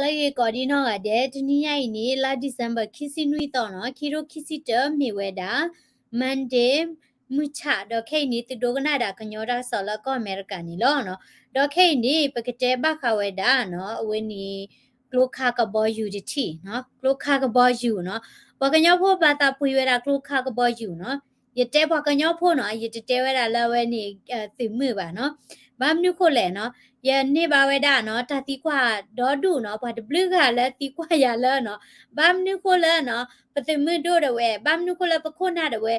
လၢဂ့ၤကိးဒံနီၢ်ဂၤဒဲး, တနံၤညါအံၤန့ၣ် လါ December ခံဆံနွံသီနီၤ, ခံထိခံဆံတၢ မ့ၢ်ဝဲဒၣ် Monday မုၢ်ဆၣ်, ဒီးခဲအံၤန့ၣ် သုဒိကနၣ်ဒၣ်ကညီတၢ်ကစီၣ်လၢကီၢ်အမဲရကၤန့ၣ်လီၤ. ဒီးခဲအံၤန့ၣ် ပကတဲဘၣ်ဃးဝဲဒၣ်နီၤ, အဝဲန့ၣ် ကျိခါကဘီယူၤတထံၣ်နီၤ, ကျိခါကဘီယူၤနီၤ, ပှၤကညီဖိဘၣ်သးပှ့ၤဝဲဒၣ်ကျိခါကဘီယူၤနီၤ, ယတဲပှၤကညီဖိနီၤ, ယတတဲဝဲဒၣ်လၢအဝဲန့ၣ် သုးမုၢ်ဘၣ်နီၤ. ဘၣ်မနုၤဃိလဲၣ်နီၤ, ယန့ၢ်ဘၣ်ဝဲဒၣ်နီၤ, တၢ်သံကွၢ်ဒီဒူၣ်နီၤ, ပှၤတဘျုးဂၤလၢသံကွၢ်ယၤလၢနီၤ, ဘၣ်မနုၤဃိလၢနီၤ, ပသုးမုၢ်ဒိၣ်ဒၣ်ဝဲ, ဘၣ်မနုၤဃိလၢပခိၣ်နၢ်ဒၣ်ဝဲ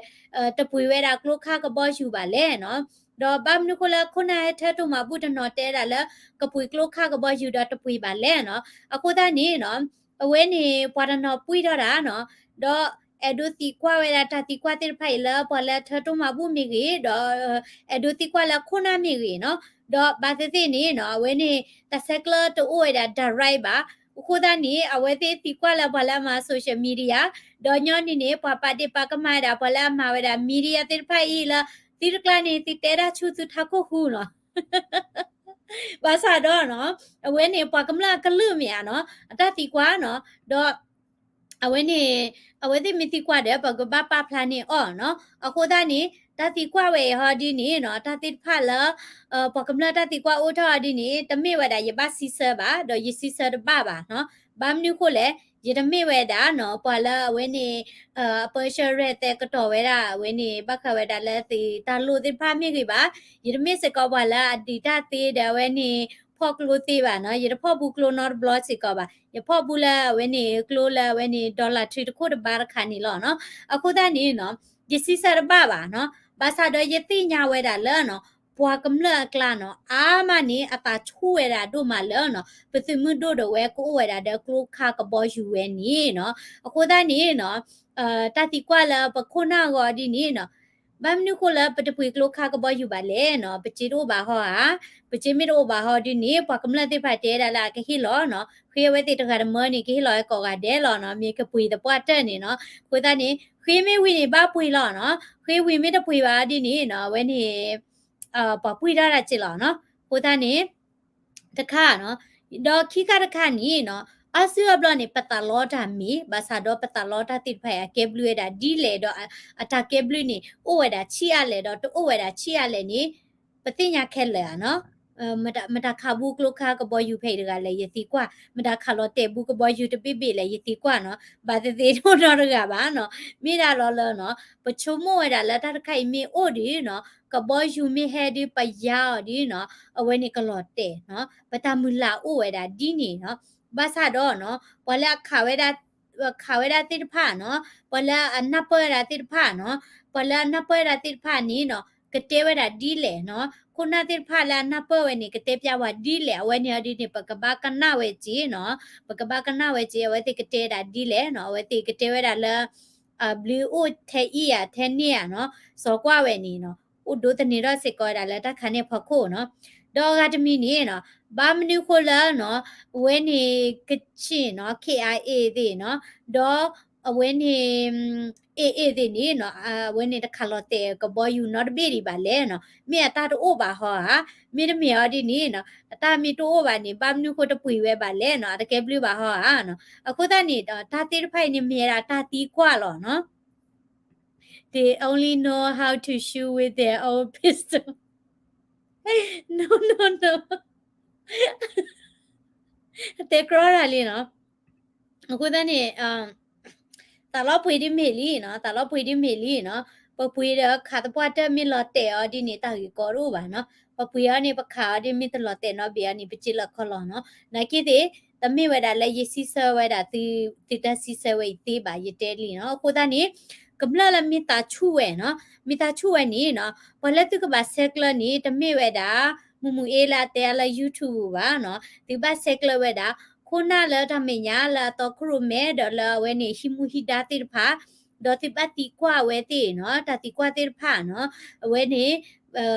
တပှ့ၤဝဲဒၣ်ကျိခါကဘီယူၤဘၣ်လဲၣ်နီၤ. ဒီးဘၣ်မနုၤဃိလၢခိၣ်နၢ်ဟဲထၢတိၢ်မၤဘူၣ်တနီၤတဲဒၣ်လၢ ကပှ့ၤကျိခါကဘီယူၤဒီးတပှ့ၤဘၣ်လဲၣ်နီၤ. အဃိသတးန့ၣ်နီၤ, အဝဲန့ၣ်ပှၤတနီၤပှံၢ်ထီၣ်တၢ်နီၤ, ဒီးအဲၣ်ဒိးသံကွၢ်ဝဲဒၣ်တၢ်သံကွၢ်သ့ၣ်တဖၣ်အံၤလၢပှၤလၢထၢတိၢ်မၤဘူၣ်မ့ၢ်ဂ့ၤ, ဒီးအဲၣ်ဒိးသံကွၢ်လၢခိၣ်နၢ်မ့ၢ်ဂ့ၤနီၤ. ဒီးဘၣ်သ့ၣ်သ့ၣ်န့ၣ်နီၤ, အဝဲန့ၣ် တၢ်ဆဲးကျၢတအိၣ်ဝဲဒၣ် direct ဘၣ်. အဃိသတးန့ၣ် အဝဲသ့ၣ်သံကွၢ်လၢပှၤလၢအမၤ social media, ဒီးညီနုၢ်န့ၣ် ပှၤပာ်ဒ့ၣ်ပာ်ကမၣ်ဝဲဒၣ် ပှၤလၢအမၤဝဲဒၣ် media သ့ၣ်တဖၣ်အံၤလၢ သုတကျါန့ၣ် သုတဲတၢ်ဆူသုထးခိၣ်ဃူနီၤ. ဘၣ်ဆၣ်ဒီးနီၤ, အဝဲန့ၣ်ပှၤကမျၢၢ်အကလုၢ်မ့ၢ်ဧါနီၤ, အတၢ်သံကွၢ်နီၤ, ဒီး အဝဲန့ၣ် အဝဲသ့ၣ်မ့ၢ်သံကွၢ်ဒီး ပကဘၣ်ပာ်ဖျါန့ၢ်အီၤနီၤ. အဃိသတးန့ၣ် တၢ်သံကွၢ်ဝဲအံၤဟီဒ်န့ၣ်နီၤ, တၢ်သ့ၣ်တဖၣ်လၢ ပှၤကမျၢၢ်တၢ်သံကွၢ်အိၣ်ထီၣ်အီၤဒ်န့ၣ် တမ့ၢ်ဝဲဒၣ်ယဘၣ်စံးဆၢဘၣ်, ဒီးယစံးဆၢတဘၣ်ဘၣ်နီၤ. ဘၣ်မနုၤဃိလဲၣ်, ယတမ့ၢ်ဝဲဒၣ်နီၤ, ပှၤလၢအဝဲန့ၣ် အပၢဆှၢရဲၣ်သဲကတီၤဝဲဒၣ် အဝဲန့ၣ် ဘၣ်ဃးဝဲဒၣ်လၢသုးတၢ်လိၣ်သ့ၣ်တဖၣ်မ့ၢ်ဂ့ၤဘၣ်, ယတမ့ၢ်စ့ၢ်ကီးပှၤလၢအဒုးတၢ်သ့ဒီးအဝဲန့ၣ် ဖီၣ်ကျိသ့ဘၣ်နီၤ, ယတဖီၣ်ဘူးကျိနီတဘျီစ့ၢ်ကီးဘၣ်, ယဖီၣ်ဘူးလၢအဝဲန့ၣ် ကျိလၢအဝဲန့ၣ် dollar ထုတခိၣ်တဘါတခါန့ၣ်လီၤနီၤ. အဃိသတးန့ၣ်နီၤ, ယစံးဆၢတဘၣ်ဘၣ်နီၤ, ဘၣ်ဆၣ်ဒီးယသ့ၣ်ညါဝဲဒၣ်လၢနီၤ, ပှၤကမျၢၢ်အကျါနီၤ, အါမးန့ၣ် အသးဆူၣ်ဝဲဒၣ်ဒိၣ်မးလၢနီၤ, ပသုးမုၢ်ဒိၣ်ဒၣ်ဝဲကအိၣ်ဝဲဒၣ်ဒီးကျိခါကဘီယူၤဝဲန့ၣ်နီၤ. အဃိသတးန့ၣ်နီၤ, တၢ်သံကွၢ်လၢပခိၣ်နၢ်အဂီၢ်ဒ်န့ၣ်နီၤ, ဘၣ်မနုၤဃိလၢပတပှ့ၤကျိခါကဘီယူၤဘၣ်လဲၣ်နီၤ, ပစ့တအိၣ်ဘၣ်ဟီဧါ, ပစ့မ့ၢ်တအိၣ်ဘၣ်ဟီဒ်န့ၣ် ပှၤကမျၢၢ်သ့ၣ်တဖၣ်တဲဒၣ်လၢအကဟ့ၣ်လီၤနီၤ, ဃ့အဝဲသ့ၣ်တဂၤတမၢန့ၣ် ကဟ့ၣ်လီၤဝဲကိးဂၤဒဲးလီၤနီၤ, မ့ၢ်ကပှ့ၤသပှၢ်တၢၢ်န့ၣ်နီၤ. အဃိသတးန့ၣ် ဃ့မ့ၢ်ဝံၤန့ၣ် ဘၣ်ပှ့ၤလီၤနီၤ, ဃ့ဝံၤမ့ၢ်တပှ့ၤဘၣ်ဒ်န့ၣ်နီၤ, အဝဲန့ၣ် ပှၤပှံၢ်ထီၣ်တၢ်စ့ၢ်လီၤနီၤ. အဃိသတးန့ၣ် တခါနီၤ, ဒီးခံခါတခါန့ၣ်နီၤ, အါစုအါဘျီန့ၣ် ပသးလီတၢ်မ့ၢ်, ဘၣ်ဆၣ်ဒီးပသးလီတၢ်သ့ၣ်တဖၣ်အံၤ အကဲဘျုးဝဲဒၣ်ဒ်လဲၣ်ဒီး အတၢ်ကဲဘျုးန့ၣ် အိၣ်ဝဲဒၣ်ဆံးအါလဲၣ်ဒီး တအိၣ်ဝဲဒၣ်ဆံးအါလဲၣ်န့ၣ် ပသ့ၣ်ညါခဲလၢာ်ဧါနီၤ. မတၤခးဘူးကျိခါကဘီယူၤဖဲအံၤတဂၤလဲၣ် ယသံကွၢ်, မတၤခးလီၤတဲာ်ဘူးကဘီယူၤတဘ့ၣ်ဘ့ၣ်လဲၣ် ယသံကွၢ်နီၤ. ဘၣ်သ့ၣ်သ့ၣ်တအိၣ်နီတဂၤဘၣ်နီၤ. မ့ၢ်ဒၣ်လီၤလၢနီၤ, ပဆိကမိၣ်ဝဲဒၣ်လၢတၢ်တခါအံၤမ့ၢ်အိၣ်ဒီးနီၤ, ကဘီယူၤမ့ၢ်ဟဲဒီးပယါအီၤဒီးနီၤ, အဝဲန့ၣ်ကလီၤတဲာ်နီၤ, ပတၢ်မုၢ်လၢ်အိၣ်ဝဲဒၣ်ဒ်န့ၣ်နီၤ. ဘၣ်ဆၣ်ဒီးနီၤ, ပှၤလၢအခးဝဲဒၣ် ခးဝဲဒၣ်သ့ၣ်တဖၣ်နီၤ, ပှၤလၢအနၢ်ပၢၢ်ဝဲဒၣ်သ့ၣ်တဖၣ်နီၤ, ပှၤလၢအနၢ်ပၢၢ်ဝဲဒၣ်သ့ၣ်တဖၣ်န့ၣ်နီၤ, ကတဲဝဲဒၣ်ဒ်လဲၣ်နီၤ. ခိၣ်နၢ်သ့ၣ်တဖၣ်လၢအနၢ်ပၢၢ်ဝဲန့ၣ် ကတဲပျးဝဲဒ်လဲၣ်, အဝဲန့ၣ်အီၤဒ်န့ၣ် ပကဘၣ်ကနၣ်ဝဲက့ၤနီၤ, ပကဘၣ်ကနၣ်ဝဲက့ၤ အဝဲသ့ၣ်ကတဲဒၣ်ဒ်လဲၣ်နီၤ. အဝဲသ့ၣ်ကတဲဝဲဒၣ်လၢ ဘျုးအိၣ်ထဲအံၤဧါ ထဲန့ၣ်ဧါနီၤ, စီၤကွၢ်ဝဲန့ၣ်နီၤ, အိၣ်ဒိးသန့ၤထီၣ်စ့ၢ်ကီးဝဲဒၣ်လၢတၢ်ခးန့ၢ်ဖီခိၣ်နီၤ. ဒီးအဂၤတမံၤန့ၣ်နီၤ, ဘၣ်မနုၤဃိလၢနီၤ, အဝဲန့ၣ် ကချ့ၣ်နီၤ, ခ့ၣ်အါအ့ၣ်သ့ၣ်နီၤ, ဒီးအဝဲန့ၣ် အ့ၣ်အ့ၣ်သ့ၣ်န့ၣ်နီၤ, အဝဲန့ၣ်တခးလီၤတဲာ်ကဘီယူၤနီတဘ့ၣ်ဒံးဘၣ်လဲၣ်နီၤ. မ့ၢ်အတၢ်တအိၣ်ဘၣ်ဟီဧါ, မ့တမ့ၢ်အီၤဒ်န့ၣ်နီၤ, အတၢ်မ့ၢ်တအိၣ်ဘၣ်န့ၣ် ဘၣ်မနုၤဃိတပှ့ၤဝဲဘၣ်လဲၣ်နီၤ, အတကဲဘျုးဘၣ်ဟီဧါနီၤ. အဃိသတးန့ၣ်ဒီး တၢ်သ့ၣ်တဖၣ်အံၤန့ၣ်မ့ၢ်ဝဲဒၣ်တၢ်သံကွၢ်လီၤနီၤ. They only know how to shoot with their own pistol. No, no, no. တဲကြီတၢ်လံနီၤ. အဃိသတးန့ၣ် သးလီပှ့ၤဒ်မ့ၢ်လံနီၤ, သးလီပှ့ၤဒ်မ့ၢ်လံနီၤ. ပပှ့ၤဒီးခးသပှၢ်တၢၢ်မ့ၢ်လီၤတဲာ်အီၤဒ်န့ၣ် တၢ်ဂ့ၢ်ကီတအိၣ်ဘၣ်နီၤ. ပပှ့ၤအီၤန့ၣ် ပခးအီၤဒ်မ့ၢ်တလီၤတဲာ်နီတဘ့ၣ်အီၤန့ၣ် ပစ့လီၤခီလီၤနီၤ. နာ်က့သ့ၣ် တမ့ၢ်ဝဲဒၣ်လၢယစံးဆၢဝဲဒၣ်သု သုတၢ်စံးဆၢဝဲအံၤသ့ဘၣ် ယတဲလံနီၤ. အဃိသတးန့ၣ် ကမျၢၢ်လၢမ့ၢ်သးဆူၣ်ဝဲနီၤ, မ့ၢ်သးဆူၣ်ဝဲန့ၣ်နီၤ, ပှၤလၢသုကဘၣ်ဆဲးကျၢန့ၣ် တမ့ၢ်ဝဲဒၣ် မုၢ်မုၢ်အ့လၢအတဲအါလၢ YouTube ဘၣ်နီၤ. သုဘၣ်ဆဲးကျၢဝဲဒၣ် ခိၣ်နၢ်လၢတၢ်မဲာ်ညါလၢအသီခိၣ်ရိၣ်မဲ ဒီးလၢအဝဲန့ၣ်ဟံးမူဟံးဒါသ့ၣ်တဖၣ်, ဒီးသုဘၣ်သံကွၢ်အဝဲသ့ၣ်နီၤ, တၢ်သံကွၢ်သ့ၣ်တဖၣ်နီၤ, အဝဲန့ၣ်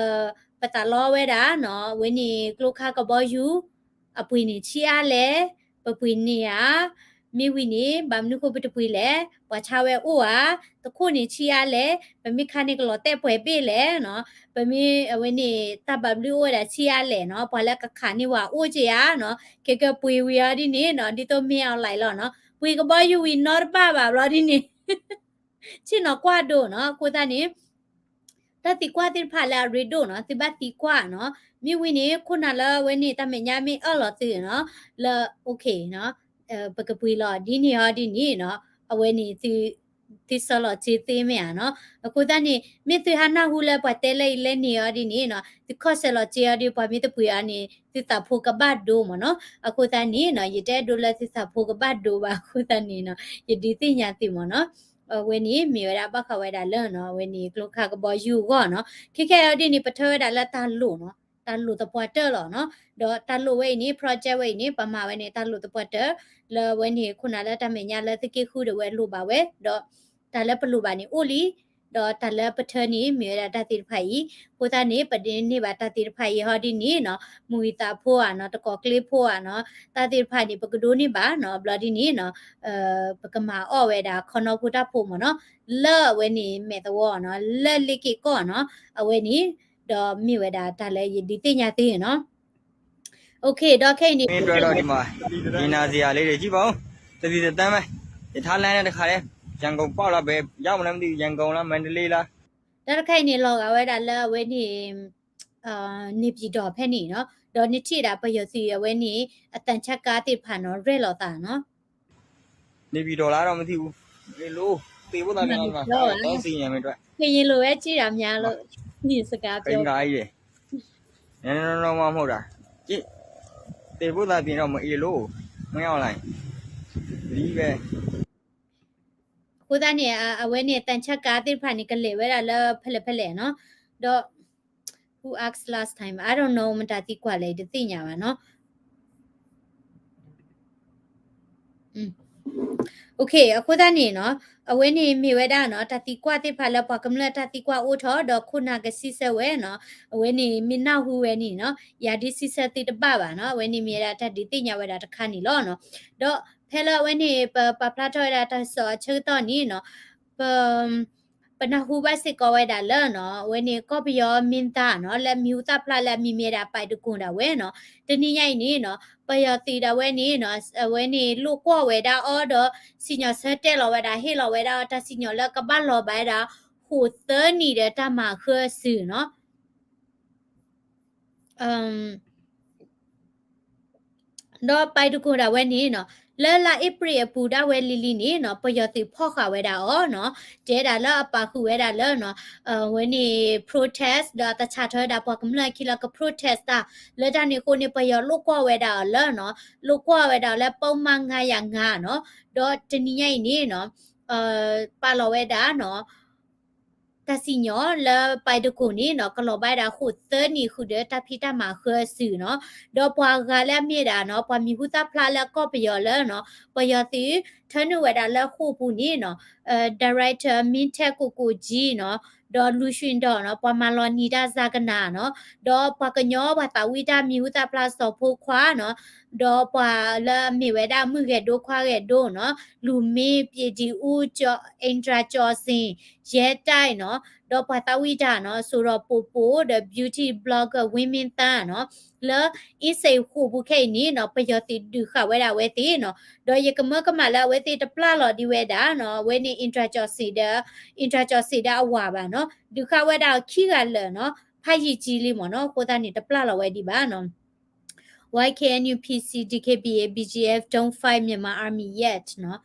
ပသးလီဝဲဒၣ်နီၤ, အဝဲန့ၣ်ကျိခါကဘီယူၤ အပှ့ၤန့ၣ်ဆံးအါလဲၣ်, ပပှ့ၤန့ၢ်ဧါ, ဒီး မ့ၢ်ဝံၤန့ၣ် ဘၣ်မနုၤဃိပတပှ့ၤလဲၣ်, ပှၤဆါဝဲအိၣ်ဧါ, တခိၣ်န့ၣ်ဆံးအါလဲၣ်, ပမ့ၢ်ခါန့ၣ်ကလီၤတဲာ်ပှဲၤဘ့ၣ်လဲၣ်နီၤ, ပမ့ၢ်အဝဲန့ၣ် တၢ်ဘၣ်ဘျုးအိၣ်ဝဲဒၣ်ဆံးအါလဲၣ်နီၤ, ပှၤလၢကခးန့ၢ်ဝဲအိၣ်က့ဧါနီၤ, ခဲကပှ့ၤဝံၤအီၤဒ်န့ၣ်နီၤ, ဒ်သိးမ့ၢ်အီၤလဲၣ်လီၤနီၤ, ပှ့ၤကဘီယူၤဝံၤနီတဘၣ်ဘၣ်ဘျီဒ်န့ၣ် ဆ့ၣ်နီၤကွၢ်ဒိၣ်နီၤ, အဃိသတးန့ၣ် တၢ်သံကွၢ်သ့ၣ်တဖၣ်လၢအရ့ဒိၣ်နီၤ, သုဘၣ်သံကွၢ်နီၤ, မ့ၢ်ဝံၤန့ၣ် ခိၣ်နၢ်လၢအဝဲန့ၣ် တၢ်မဲာ်ညါမ့ၢ်အၢၣ်လီၤသုနီၤ, လၢ okay နီၤ, ပကပှ့ၤလီၤဒ်န့ၣ်အီၤဒ်န့ၣ်နီၤ, အဝဲန့ၣ် သုဆှၢလီၤစ့သ့မ့ၢ်ဧါနီၤ, အဃိသတးန့ၣ် မ့ၢ်သုဟးနၢ်ဟူလၢပှၤတဲလၢအံၤလဲၣ်န့ၣ်အီၤဒ်န့ၣ်နီၤ, သုခီၣ်ဆှၢလီၤစ့အီၤဒီး ပှၤမ့ၢ်တပှ့ၤအီၤန့ၣ် သုသးဖိကဘၣ်ဒိမ့ၢ်နီၤ, အဃိသတးန့ၣ်နီၤ, ယတအဲၣ်ဒိးလၢသုသးဖိကဘၣ်ဒိဘၣ်အဃိသတးန့ၣ်နီၤ, ယဒုးသ့ၣ်ညါသုမ့ၢ်နီၤ. အဝဲန့ၣ်မ့ၢ်ဝဲဒၣ်ဘၣ်ဃးဝဲဒၣ်လၢနီၤ, အဝဲန့ၣ်ကျိခါကဘီယူၤအဂီၢ်နီၤ, ခဲခဲအံၤဒ်န့ၣ် ပထၢဝဲဒၣ်လၢတၢ်လိၣ်နီၤ, တၢ်လိၣ်သပှၢ်တၢၢ်လီၤနီၤ, ဒီးတၢ်လိၣ်ဝဲအံၤန့ၣ် project ဝဲအံၤန့ၣ် ပမၤဝဲန့ၣ် တၢ်လိၣ်သပှၢ်တၢၢ် လၢအဝဲန့ၣ် ခိၣ်နၢ်လၢတၢ်မဲာ်ညါလၢသုးက့ဃုဒီးဝဲလိၣ်ဘၣ်ဝဲ, ဒီးတၢ်လၢပလိၣ်ဘၣ်န့ၣ်အိၣ်လံ ဒီးတၢ်လၢပထၢန့ၣ် မ့ၢ်ဝဲဒၣ်တၢ်သ့ၣ်တဖၣ်အံၤ, အဃိသတးန့ၣ် ပဒိးန့ၢ်ဘၣ်တၢ်သ့ၣ်တဖၣ်အံၤဟီဒ်န့ၣ်နီၤ, မူၤဂံၢ်သးဖိဧါနီၤ, တကိးကျ့ဖိဧါနီၤ, တၢ်သ့ၣ်တဖၣ်န့ၣ် ပကဒိးန့ၢ်ဘၣ်နီၤ, ဘျီဒ်န့ၣ်နီၤ, ပကမၤအီၣ်ဝဲဒၣ်ခီနီဖိတၢ်ဖိမ့ၢ်နီၤ, လၢအဝဲန့ၣ်မဲာ်သဝီနီၤ, လၢလ့က့ၢ်ကီၢ်နီၤ, အဝဲန့ၣ်, ဒီးမ့ၢ်ဝဲဒၣ်တၢ်လၢယဒုးသ့ၣ်ညါသုနီၤ. โอเค ဒီးခဲအံၤန့ၣ် မ့ၢ်တွဲဒီးဒံးမး, ဒံးနၤစ့ၢ်ဧါလံဒီး ကံၣ်ပၤအိၣ်, တသံတသၢမး, ယထါလဲန့ၣ်တခါလဲၣ်, ရန်ကုန်ပေါက်လား, ဘယ်ရောက်မလဲမသိဘူး, ရန်ကုန်လား, မန္တလေးလား. တၢ်တခါအံၤန့ၣ် လီၤဂာ်ဝဲဒၣ်လၢအဝဲန့ၣ် န့ၣ်ပံၤဒီးဖဲန့ၣ်နီၤ, ဒီးနထံၣ်ဒၣ်ပယီၤသုးအဝဲန့ၣ် အသံချပ်ကားသ့ၣ်တဖၣ်နီၤ ရဲၣ်လီၤသးနီၤ. နေပြည်တော်လားတော့မသိဘူး, မ့ၢ်လိ, သေဖို့သာပြန်တော့ဒီမှာ, တန်းစီနေမယ်အတွက်, ကရင်လိုပဲကြည့်တာများလို့, ဒီစကားပြော, ကင်္ဂါကြီးတယ်, နည်းနည်းနောမဟုတ်တာ, သေဖို့သာပြင်တော့မအေးလို့, မင်းအောင်လှိုင်, လီပဲ. အဃိသတးန့ၣ် အဝဲန့ၣ် သံချပ်ကားသ့ၣ်တဖၣ်န့ၣ် ကလဲၤဝဲဒၣ်လၢဖဲလဲၣ်ဖဲလဲၣ်နီၤ, ဒီး who asked last time, I don't know, မတၤသံကွၢ်လဲၣ် တသ့ၣ်ညါဘၣ်နီၤ. โอเค အဃိသတးန့ၣ်နီၤ, အဝဲန့ၣ်မ့ၢ်ဝဲဒၣ်နီၤ တၢ်သံကွၢ်သ့ၣ်တဖၣ်လၢပှၤကမျၢၢ်တၢ်သံကွၢ်အိၣ်ထီၣ် ဒီးခိၣ်နၢ်ကစံးဆၢဝဲနီၤ, အဝဲန့ၣ်မ့ၢ်နၢ်ဟူဝဲန့ၣ်နီၤ, ယၤဒုးစံးဆၢသုတဘၣ်ဘၣ်နီၤ, အဝဲန့ၣ်မ့ၢ်ဝဲဒၣ်တၢ်ဒုးသ့ၣ်ညါဝဲဒၣ်တခါန့ၣ်လီၤနီၤ. ဒီးဖဲလၢအဝဲန့ၣ် ပပာ်ဖျါထီၣ်ဝဲဒၣ်တၢ်ကစီၣ်အဆၢကတီၢ်န့ၣ်နီၤ, ပ ပနၢ်ဟူဘၣ်စ့ၢ်ကီးဝဲဒၣ်လၢနီၤ, အဝဲန့ၣ်ကီၢ်ပယီၤမင်းသားနီၤ, လၢမံၤဟူသၣ်ဖျါလၢအမံၤမ့ၢ်ဒၣ် ပၢ်တကိၣ်ဒၣ်ဝဲနီၤ, တနံၤညါအံၤန့ၣ်နီၤ, ပယီၤသုးဒၣ်ဝဲန့ၣ်နီၤ, အဝဲန့ၣ်လိာ်ကွီၢ်ဝဲဒၣ်အီၤဒီး စံၣ်ညီၣ်ဆၢတဲာ်လီၤဝဲဒၣ် ဟ့ၣ်လီၤဝဲဒၣ်အီၤတၢ်စံၣ်ညီၣ်လၢကဘၣ်လီၤဘၣ်ဝဲဒၣ် ဃိးသၢနံၣ်ဒီးတၢ်မၤဃၢအစုနီၤ. ဒီးပၢ်တကိၣ်ဒၣ်ဝဲန့ၣ်နီၤ, လၢလါအ့ဖြ့ၣ်အပူၤဒၣ်ဝဲလံၤလံၤန့ၣ်နီၤ, ပယီၤသုးဖီၣ်ဃာ်ဝဲဒၣ်အီၤနီၤ, တဲဒၣ်လၢအပာ်ဃုာ်ဝဲဒၣ်လၢနီၤ, အဝဲန့ၣ် protest ဒီးအသဆၣ်ထၢဝဲဒၣ်ပှၤကမျၢၢ်အခံလၢက protest တၢ်, လၢတၢ်န့ၣ်အဃိန့ၣ် ပယီၤလိာ်ကွီၢ်ဝဲဒၣ်အီၤလၢနီၤ, လိာ်ကွီၢ်ဝဲဒၣ်အီၤလၢ ပုဒ်မ ငါးရာငါးနီၤ, ဒီးတနံၤညါအံၤန့ၣ်နီၤ, ပာ်လီၤဝဲဒၣ်နီၤ တၢ်စံၣ်ညီၣ်လၢပၢ်တကိၣ်န့ၣ်နီၤ, ကလီၤဘၣ်ဝဲဒၣ်ဃိးသၢနံၣ်ဃုာ်ဒီးတၢ်ဖံးတၢ်မၤဃၢအစုနီၤ, ဒီးပှၤဂၤလၢအမ့ၢ်ဒၣ်နီၤ, ပှၤမံၤဟူသၣ်ဖျါလၢကီၢ်ပယီၤလၢနီၤ, ပယီၤသုးထၢနုာ်ဝဲဒၣ်လၢဃိာ်ပူၤန့ၣ်နီၤ, director မင်းထက်ကိုကိုကြီးနီၤ, ဒီး လူရွှင်တော့ နီၤ, ပှၤမၤလီၤနံၤတၢ် ဇာတ်ကဏ္ဍ နီၤ, ဒီးပှၤကညီပှၤသးဝံၣ်တၢ်မံၤဟူသၣ်ဖျါစီၤဖိခွါနီၤ, ဒီးပှၤလၢအမ့ၢ်ဝဲဒၣ်မုၢ်ဂဲၤဒိခွါဂဲၤဒိနီၤ, လူမင်း ပြည်သူ့ဦးကျော်, အိန္ဒြာကျော်စိန်, ရဲတိုက်နီၤ, ဒီးပှၤသးဝံၣ်တၢ်နီၤ, စိၤဒီးပိာ်ပိာ်ဒီး beauty blogger ဝင်းမင်းသန်းနီၤ, လၢအ့စ့ၣ်ဃိာ်ပူၤခဲအံၤန့ၣ်နီၤ, ပယီၤသုးဒုးဃာ်ဝဲဒၣ်အဝဲသ့ၣ်နီၤ, ဒီးယကမၢကမၣ်လၢအဝဲသ့ၣ်တပျၢ်လီၤဒံးဝဲဒၣ်နီၤ, အဝဲန့ၣ် အိန္ဒြာကျော်စိန်ဒီး, အိန္ဒြာကျော်စိန်ဒီးအဝၤဘၣ်နီၤ, ဒုးဃာ်ဝဲဒၣ်ခံဂၤလၢာ်နီၤ, ဖးယံာ်ကံလံမ့ၢ်နီၤ, အဃိသတးန့ၣ်တပျၢ်လီၤဝဲဒံးဘၣ်နီၤ. Why K N U, P C, D K B A, B G F don't fight Myanmar army yet နီၤ.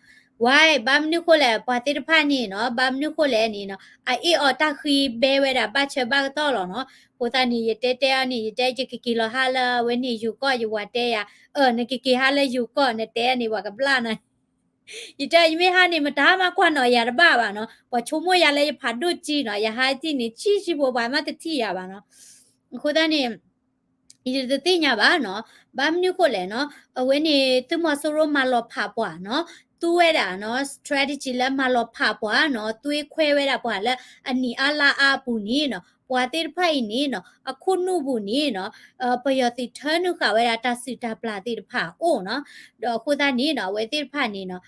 Why ဘၣ်မနုၤဃိလဲၣ် ပှၤသ့ၣ်တဖၣ်န့ၣ်နီၤ, ဘၣ်မနုၤဃိလဲၣ်န့ၣ်နီၤ, အအ့ၣ်အီၤတၢ်ဃံဘဲဝဲဒၣ်ဘၣ်ဆၢဘၣ်ကတီၢ်လီၤနီၤ. အဃိသတးန့ၣ် ယတဲတဲအီၤန့ၣ် ယတဲယကက့ၤလီၤဟးလၢအဝဲန့ၣ်ယိၤကီၢ် ယဝၤတဲယၤ, အၢ နကက့ၤဟးလၢယိၤကီၢ် နတဲန့ၣ် ပှၤကဘျၣ်နၤ ယတဲယမ့ၢ်ဟးန့ၣ် မတၤမးကွၢ်နီၣ်ယၤတဘၣ်ဘၣ်နီၤ, ပှၤဆိကမိၣ်ယၤလၢယဖးဒိၣ်ကံနီၤ, ယဟးတံၢ်န့ၣ် ဆံးဆံးဖိပှၤမးတထံၣ်ယၤဘၣ်နီၤ. အဃိသတးန့ၣ် ယတသ့ၣ်ညါဘၣ်နီၤ, ဘၣ်မနုၤဃိလဲၣ်နီၤ, အဝဲန့ၣ် သုးမီၤစိရိၤမၤလီၤဖးပှၤနီၤ, သူဝဲဒၣ်နီၤ strategy လၢမၤလီၤဖးပှၤနီၤ, သွေးခွဲဝဲဒၣ်ပှၤလၢအနံၣ်အါလါအါအပူၤန့ၣ်နီၤ, ပှၤသ့ၣ်တဖၣ်အံၤန့ၣ်နီၤ အခိၣ်နူာ်ပူၤန့ၣ်နီၤ ပယီၤသုးထၢနုာ်ဃာ်ဝဲဒၣ်တၢ်စုၣ်တၢ်ပျၢ်သ့ၣ်တဖၣ်အအိၣ်နီၤ. ဒီးအဃိသတးန့ၣ်နီၤ အဝဲသ့ၣ်တဖၣ်န့ၣ်နီၤ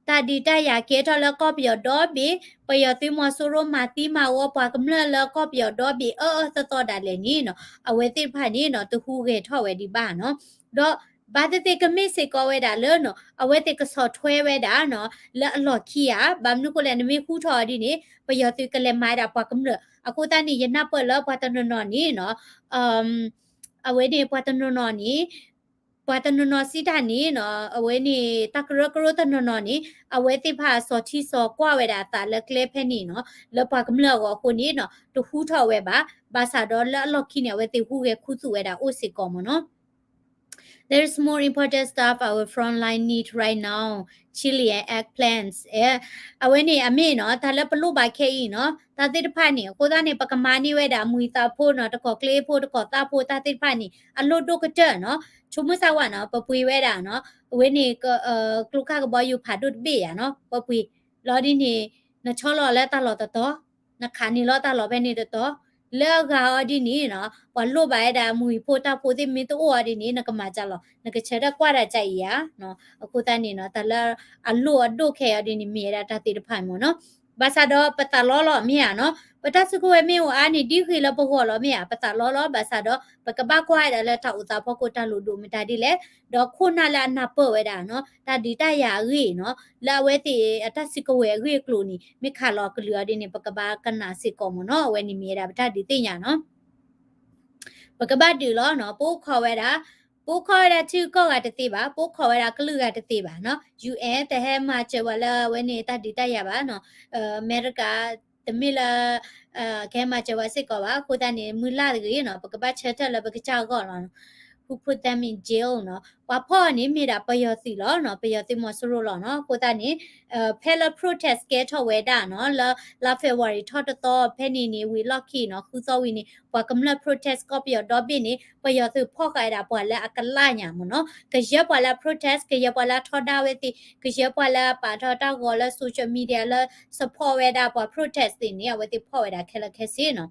တၢ်ဒုးတၢ်ယၤကဲထီၣ်လၢကီၢ်ပယီၤဒီဘ့ၣ်, ပယီၤသုးမီၤစိရိၤမၤသံမၤဝီပှၤကမျၢၢ်လၢကီၢ်ပယီၤဒီဘ့ၣ်အၢအၢသီသီဒၣ်လဲာ်န့ၣ်နီၤ အဝဲသ့ၣ်တဖၣ်န့ၣ်နီၤ တဟူးဂဲၤထီၣ်ဝဲဒံးဘၣ်နီၤ. ဒီးဘၣ်သ့ၣ်သ့ၣ်ကမ့ၢ်စ့ၢ်ကီးဝဲဒၣ်လၢနီၤ အဝဲသ့ၣ်ကဆီၣ်ထွဲဝဲဒၣ်နီၤ လၢအလီၢ်ခံဧါ, ဘၣ်မနုၤဃိလဲၣ် နမ့ၢ်ဟူထီၣ်အီၤဒ်န့ၣ် ပယီၤသုးကလဲၤမၤဝဲဒၣ်ပှၤကမျၢၢ်. အဃိသတးန့ၣ် ယနၢ်ပၢၢ်လၢပှၤတနီၤနီၤန့ၣ်နီၤ အဝဲန့ၣ်ပှၤတနီၤနီၤန့ၣ် ပှၤတနီၤနီၤစံးတၢ်န့ၣ်နီၤ အဝဲန့ၣ် တၢ်ကရၢကရိတနီၤနီၤန့ၣ် အဝဲသ့ၣ်တဖၣ်စီၤထံစီၤကွၢ်ဝဲဒၣ်အသးလၢကျဲဖဲန့ၣ်နီၤ လၢပှၤကမျၢၢ်အဂီၢ်အဃိန့ၣ်နီၤ တဟူထီၣ်ဝဲဘၣ်. ဘၣ်ဆၣ်ဒီးလၢအလီၢ်ခံန့ၣ် အဝဲသ့ၣ်ဟူးဂဲၤခူသူၣ်ဝဲဒၣ်အိၣ်စ့ၢ်ကီးမ့ၢ်နီၤ. There is more important stuff our frontline need right now, chili and eggplants. အဲ အဝဲန့ၣ်အမ့ၢ်နီၤ တၢ်လၢပလိၣ်ဘၣ်ခဲအံၤနီၤ တၢ်သ့ၣ်တဖၣ်န့ၣ် အဃိသတးန့ၣ် ပကမၤန့ၢ်ဝဲဒၣ်မုၢ်သးဖိနီၤ တကီၢ်ကျ့ဖိ တကီၢ်သၣ်ဖိ တၢ်သ့ၣ်တဖၣ်န့ၣ် အလိၣ်ဒိၣ်ကတၢၢ်နီၤ. ဆိကမိၣ်စၢ်ဝဲနီၤ ပပှ့ၤဝဲဒၣ်နီၤ အဝဲန့ၣ် ကျိခၣ်ကဘီယူၤဖးဒိၣ်တဘ့ၣ်ယါနီၤ ပပှ့ၤလီၤဒ်န့ၣ် နဆီလီၤလၢတၢ်လီၢ်တတီၤ နခးန့ၢ်လီၤတၢ်လီၢ်ဖဲန့ၣ်တတီၤ လၢအဂၤအီၤဒ်န့ၣ်နီၤ ပှၤလိၣ်ဘၣ်ဝဲဒၣ်မုၢ်ဖိတၢ်ဖိသ့ၣ်မ့ၢ်တအိၣ်အီၤဒ်န့ၣ် နကမၤကၢ်လီၤ နကဆၢထၢၣ်ကွၢ်ဒၣ်ကၢ်အံၤဧါ. အဃိသတးန့ၣ်နီၤ တၢ်လၢအလိၣ်အဒိၣ်ခဲအံၤဒ်န့ၣ် မ့ၢ်ဝဲဒၣ်တၢ်သ့ၣ်တဖၣ်မ့ၢ်နီၤ. ဘၣ်ဆၣ်ဒီးပသးလီလီၤမ့ၢ်ဧါနီၤ ပတၢ်စုကဝဲၤမ့ၢ်အိၣ်အါန့ၣ် ဒ်ဂ့ၤလၢပဂီၢ်လီၤမ့ၢ်ဧါ ပသးလီလီၤ. ဘၣ်ဆၣ်ဒီး ပကဘၣ်ကွၢ်ဝဲဒၣ်လၢတၢ်အိၣ်သးဖီခိၣ်တၢ်လိၣ်ဒိၣ်မတၤဒ်လဲၣ် ဒီးခိၣ်နၢ်လၢအနၢ်ပၢၢ်ဝဲဒၣ်နီၤ တၢ်ဒုးတၢ်ယၤအဂ့ၢ်နီၤ လၢအဝဲသ့ၣ်အတၢ်စုကဝဲၤအဂ့ၢ်အကျိၤန့ၣ် မ့ၢ်ခးလီၤအကလုၢ်အီၤဒ်န့ၣ် ပကဘၣ်ကနၣ်စ့ၢ်ကီးမ့ၢ်နီၤ. အဝဲန့ၣ်မ့ၢ်ဝဲဒၣ်ပတၢ်ဒုးသ့ၣ်ညါနီၤ ပကဘၣ်ဒုးလီၤနီၤ ပအိၣ်ခိးဝဲဒၣ် ပအိၣ်ခိးဝဲဒၣ်ထံဂုၤကီၢ်ဂၤတသ့ဘၣ် ပအိၣ်ခိးဝဲဒၣ်ကလုာ်ဂၤတသ့ဘၣ်နီၤ ယူၢ်အဲၣ် တဟဲမၤစၢၤပှၤလၢအဝဲန့ၣ်တၢ်ဒုးတၢ်ယၤဘၣ်နီၤ အမဲရကၤ တမ့ၢ်လၢ ကဟဲမၤစၢၤပှၤစ့ၢ်ကီးဘၣ် အဃိသတးန့ၣ် မုၢ်လၢ်တဂ့ၤနီၤ ပကဘၣ်ဆၢထၢၣ်လၢပကစၢ်အဂီၢ်လီၤ who put them in jail နီၤ ပှၤဖီၣ်အီၤန့ၣ်မ့ၢ်ဒၣ်ပယီၤသုးလီၤနီၤ ပယီၤသုးမီၤစိရိၤလီၤနီၤ အဃိသတးန့ၣ် ဖဲလၢ protest ကဲထီၣ်ဝဲဒၣ်နီၤ လၢလါ February ထီၣ်တသီဖဲန့ၣ်န့ၣ် ဝံၤလီၢ်ခံနီၤ ဃုသီဝံၤန့ၣ် ပှၤကမျၢၢ် protest ကီၢ်ပယီၤဒီဘ့ၣ်န့ၣ် ပယီၤသုးဖီၣ်ဃာ်ဝဲဒၣ်ပှၤလၢအကလၢ်ညါမ့ၢ်နီၤ ကယဲၢ်ပှၤလၢ protest ကယဲၢ်ပှၤလၢထီဒါဝဲသ့ၣ် ကယဲၢ်ပှၤလၢပာ်ထီၣ်တၢ်ဂီၤလၢ social media လၢ support ဝဲဒၣ်ပှၤ protest သ့ၣ်န့ၣ် အဝဲသ့ၣ်ဖီၣ်ဝဲဒၣ်ခဲလၢာ်ခဲဆ့နီၤ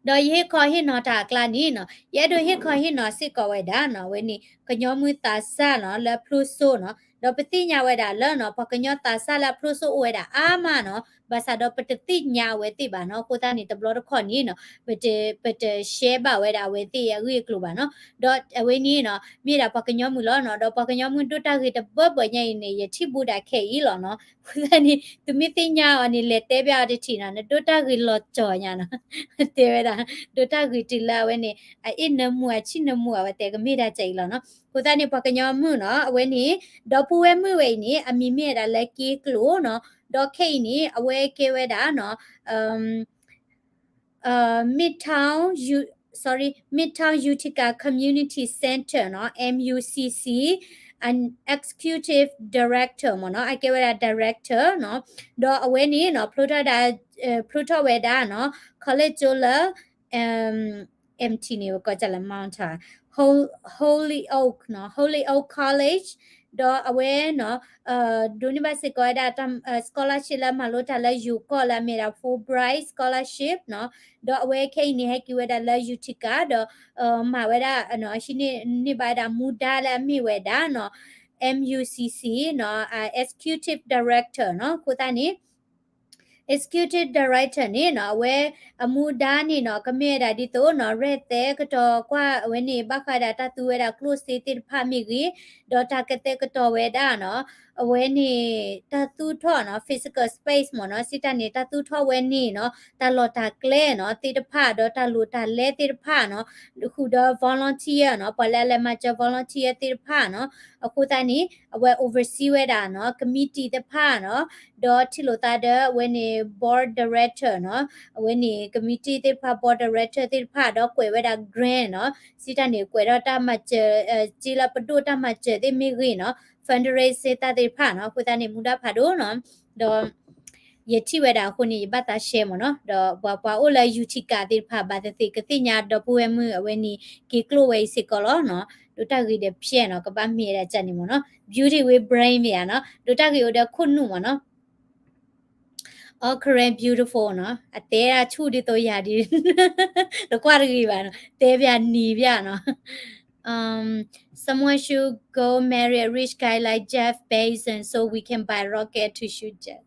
ဒီးယဟ့ၣ်ခီဟ့ၣ်နီၤတၢ်အကျါန့ၣ်နီၤ ယအဲၣ်ဒိးဟ့ၣ်ခီဟ့ၣ်နီၤစ့ၢ်ကီးဝဲဒၣ်နီၤ အဝဲန့ၣ် ကညီမုၢ်သးစၢ်နီၤ လၢဖျိစိနီၤ ဒီးပသ့ၣ်ညါဝဲဒၣ်လၢနီၤ ပှၤကညီသးစၢ်လၢအဖျိစိအိၣ်ဝဲဒၣ်အါမးနီၤ ဘၣ်ဆၣ်ဒီးပတသ့ၣ်ညါအဝဲသ့ၣ်ဘၣ်နီၤ အဃိသတးန့ၣ် တဘျီတခီၣ်န့ၣ်နီၤ ပတ ပတ share ဘၣ်ဝဲဒၣ်အဝဲသ့ၣ်အဂ့ၢ်အကျိၤဘၣ်နီၤ ဒီးအဝဲန့ၣ်နီၤ မ့ၢ်ဒၣ်ပှၤကညီမုၣ်လီၤနီၤ ဒီးပှၤကညီမုၣ်ဒိၣ်တၢ်ဂ့ၤတဘၢဘၢညါအံၤန့ၣ် ယထံၣ်ဘူးဒၣ်ခဲအံၤလီၤနီၤ အဃိသတးန့ၣ် သုမ့ၢ်သ့ၣ်ညါအီၤန့ၣ် လဲၤတဲဘၣ်အီၤတထံၣ်နီၤ နဒိၣ်တၢ်ဂ့ၤလီၤကၠီၤညါနီၤ တဲဝဲဒၣ် ဒိၣ်တၢ်ဂ့ၤတုၤလၢအဝဲန့ၣ် အအ့ၣ်နၢမူ အဆံၣ်နၢမူ အဝဲတဲကမ့ၢ်ဒၣ်ကၢ်အံၤလီၤနီၤ အဃိသတးန့ၣ် ပှၤကညီမုၣ်နီၤ အဝဲန့ၣ် ဒီပုၢ်ဝဲၢ်မုၣ်ဝဲအံၤန့ၣ် အမံၤမ့ၢ်ဝဲဒၣ်လၢက့ကျိာ်နီၤ ဒီးခဲအံၤန့ၣ် အဝဲကဲဝဲဒၣ်နီၤ Midtown U sorry Midtown Utica Community Center နီၤ M U C C အ executive director မ့ၢ်နီၤ အကဲဝဲဒၣ် director နီၤ ဒီးအဝဲန့ၣ်နီၤ ဖျိထီၣ်ဒၣ် ဖျိထီၣ်ဝဲဒၣ်နီၤ college ကၠိလၢ MT န့ၣ် ဝဲကိးကၢ်လၢ Mount Holyoke နီၤ Holyoke College ဒီးအဝဲနီၤ ဒိးန့ၢ်ဘၣ်စ့ၢ်ကီးဝဲဒၣ် scholarship လၢမၤလိတၢ်လၢယိၤကီၢ်လၢအမ့ၢ်ဒၣ် Fulbright Scholarship နီၤ ဒီးအဝဲခဲအံၤန့ၣ် ဟဲက့ၤဝဲဒၣ်လၢ Utica ဒီး မၤဝဲဒၣ် ဟံးန့ၢ်ဘၣ်ဝဲဒၣ်မူဒါလၢအမ့ၢ်ဝဲဒၣ်နီၤ M U C C နီၤ Executive Director နီၤ အဃိသတးန့ၣ် Executive Director န့ၣ်နီၤ အဝဲအမူဒါန့ၣ်နီၤ ကမ့ၢ်ဝဲဒၣ်ဒ်သိးနီၤ ရဲၣ်သဲကတီၤကွၢ်အဝဲန့ၣ် ဘၣ်ဃးဒၣ်တၢ်သူဝဲဒၣ်ကျိၣ်စ့သ့ၣ်တဖၣ်မ့ၢ်ဂ့ၤ ဒီးတၢ်ကသဲကတီၤဝဲဒၣ်နီၤ အဝဲန့ၣ် တၢ်သူၣ်ထီၣ်နီၤ physical space မ့ၢ်နီၤ စံးတၢ်န့ၣ် တၢ်သူၣ်ထီၣ်ဝဲန့ၣ်နီၤ တၢ်လီၢ်တၢ်ကျဲနီၤ သ့ၣ်တဖၣ် ဒီးတၢ်လိၣ်တၢ်လဲသ့ၣ်တဖၣ်နီၤ ဃုာ်ဒီး volunteer နီၤ ပှၤလၢအလဲၤမၤစၢၤ volunteer သ့ၣ်တဖၣ်နီၤ အဃိသတးန့ၣ် အဝဲ oversee ဝဲဒၣ်နီၤ committee သ့ၣ်တဖၣ်နီၤ ဒီးထံၣ်လိာ်သးဒီးအဝဲန့ၣ် board director နီၤ အဝဲန့ၣ် committee သ့ၣ်တဖၣ် board director သ့ၣ်တဖၣ် ဒီးကွဲးဝဲဒၣ် grant နီၤ စံးတၢ်န့ၣ် ကွဲးထီၣ်တၢ်မၤစၢၤ စ့လၢပဒိၣ်တၢ်မၤစၢၤသ့ၣ်မ့ၢ်ဂ့ၤနီၤ fundraise သ့ၣ်တဖၣ်နီၤ အဃိသတးန့ၣ် မူဒါဖးဒိၣ်နီၤ ဒီး ယထံၣ်ဝဲဒၣ်အဃိန့ၣ် ယဘၣ်သး share မ့ၢ်နီၤ ဒီးပှၤပှၤအိၣ်လၢ Utica သ့ၣ်တဖၣ် ဘၣ်သ့ၣ်သ့ၣ်ကသ့ၣ်ညါဒီပုၢ်ဝဲၢ်မုၣ်အဝဲန့ၣ် က့ၤကျိၣ်ဝဲအံၤစ့ၢ်ကီးလီၤနီၤ ဒိးတၢ်ဂ့ၤဒီးဖျဲၣ်နီၤ ကဘၣ်မ့ၢ်ဝဲဒၣ်ကၢ်န့ၣ်မ့ၢ်နီၤ beauty with brain မ့ၢ်ဧါနီၤ ဒိးတၢ်ဂ့ၤအိၣ်ဒီးခိၣ်နူာ်မ့ၢ်နီၤ All Karen beautiful နီၤ, အတဲဒၣ်ဆူၣ်ဒ်သိးယၤဒ်, တကွၢ်တဂ့ၤဘၣ်နီၤ, တဲပၠးနံၤပၠးနီၤ. Um, someone should go marry a rich guy like Jeff Bezos so we can buy rocket to shoot Jeff.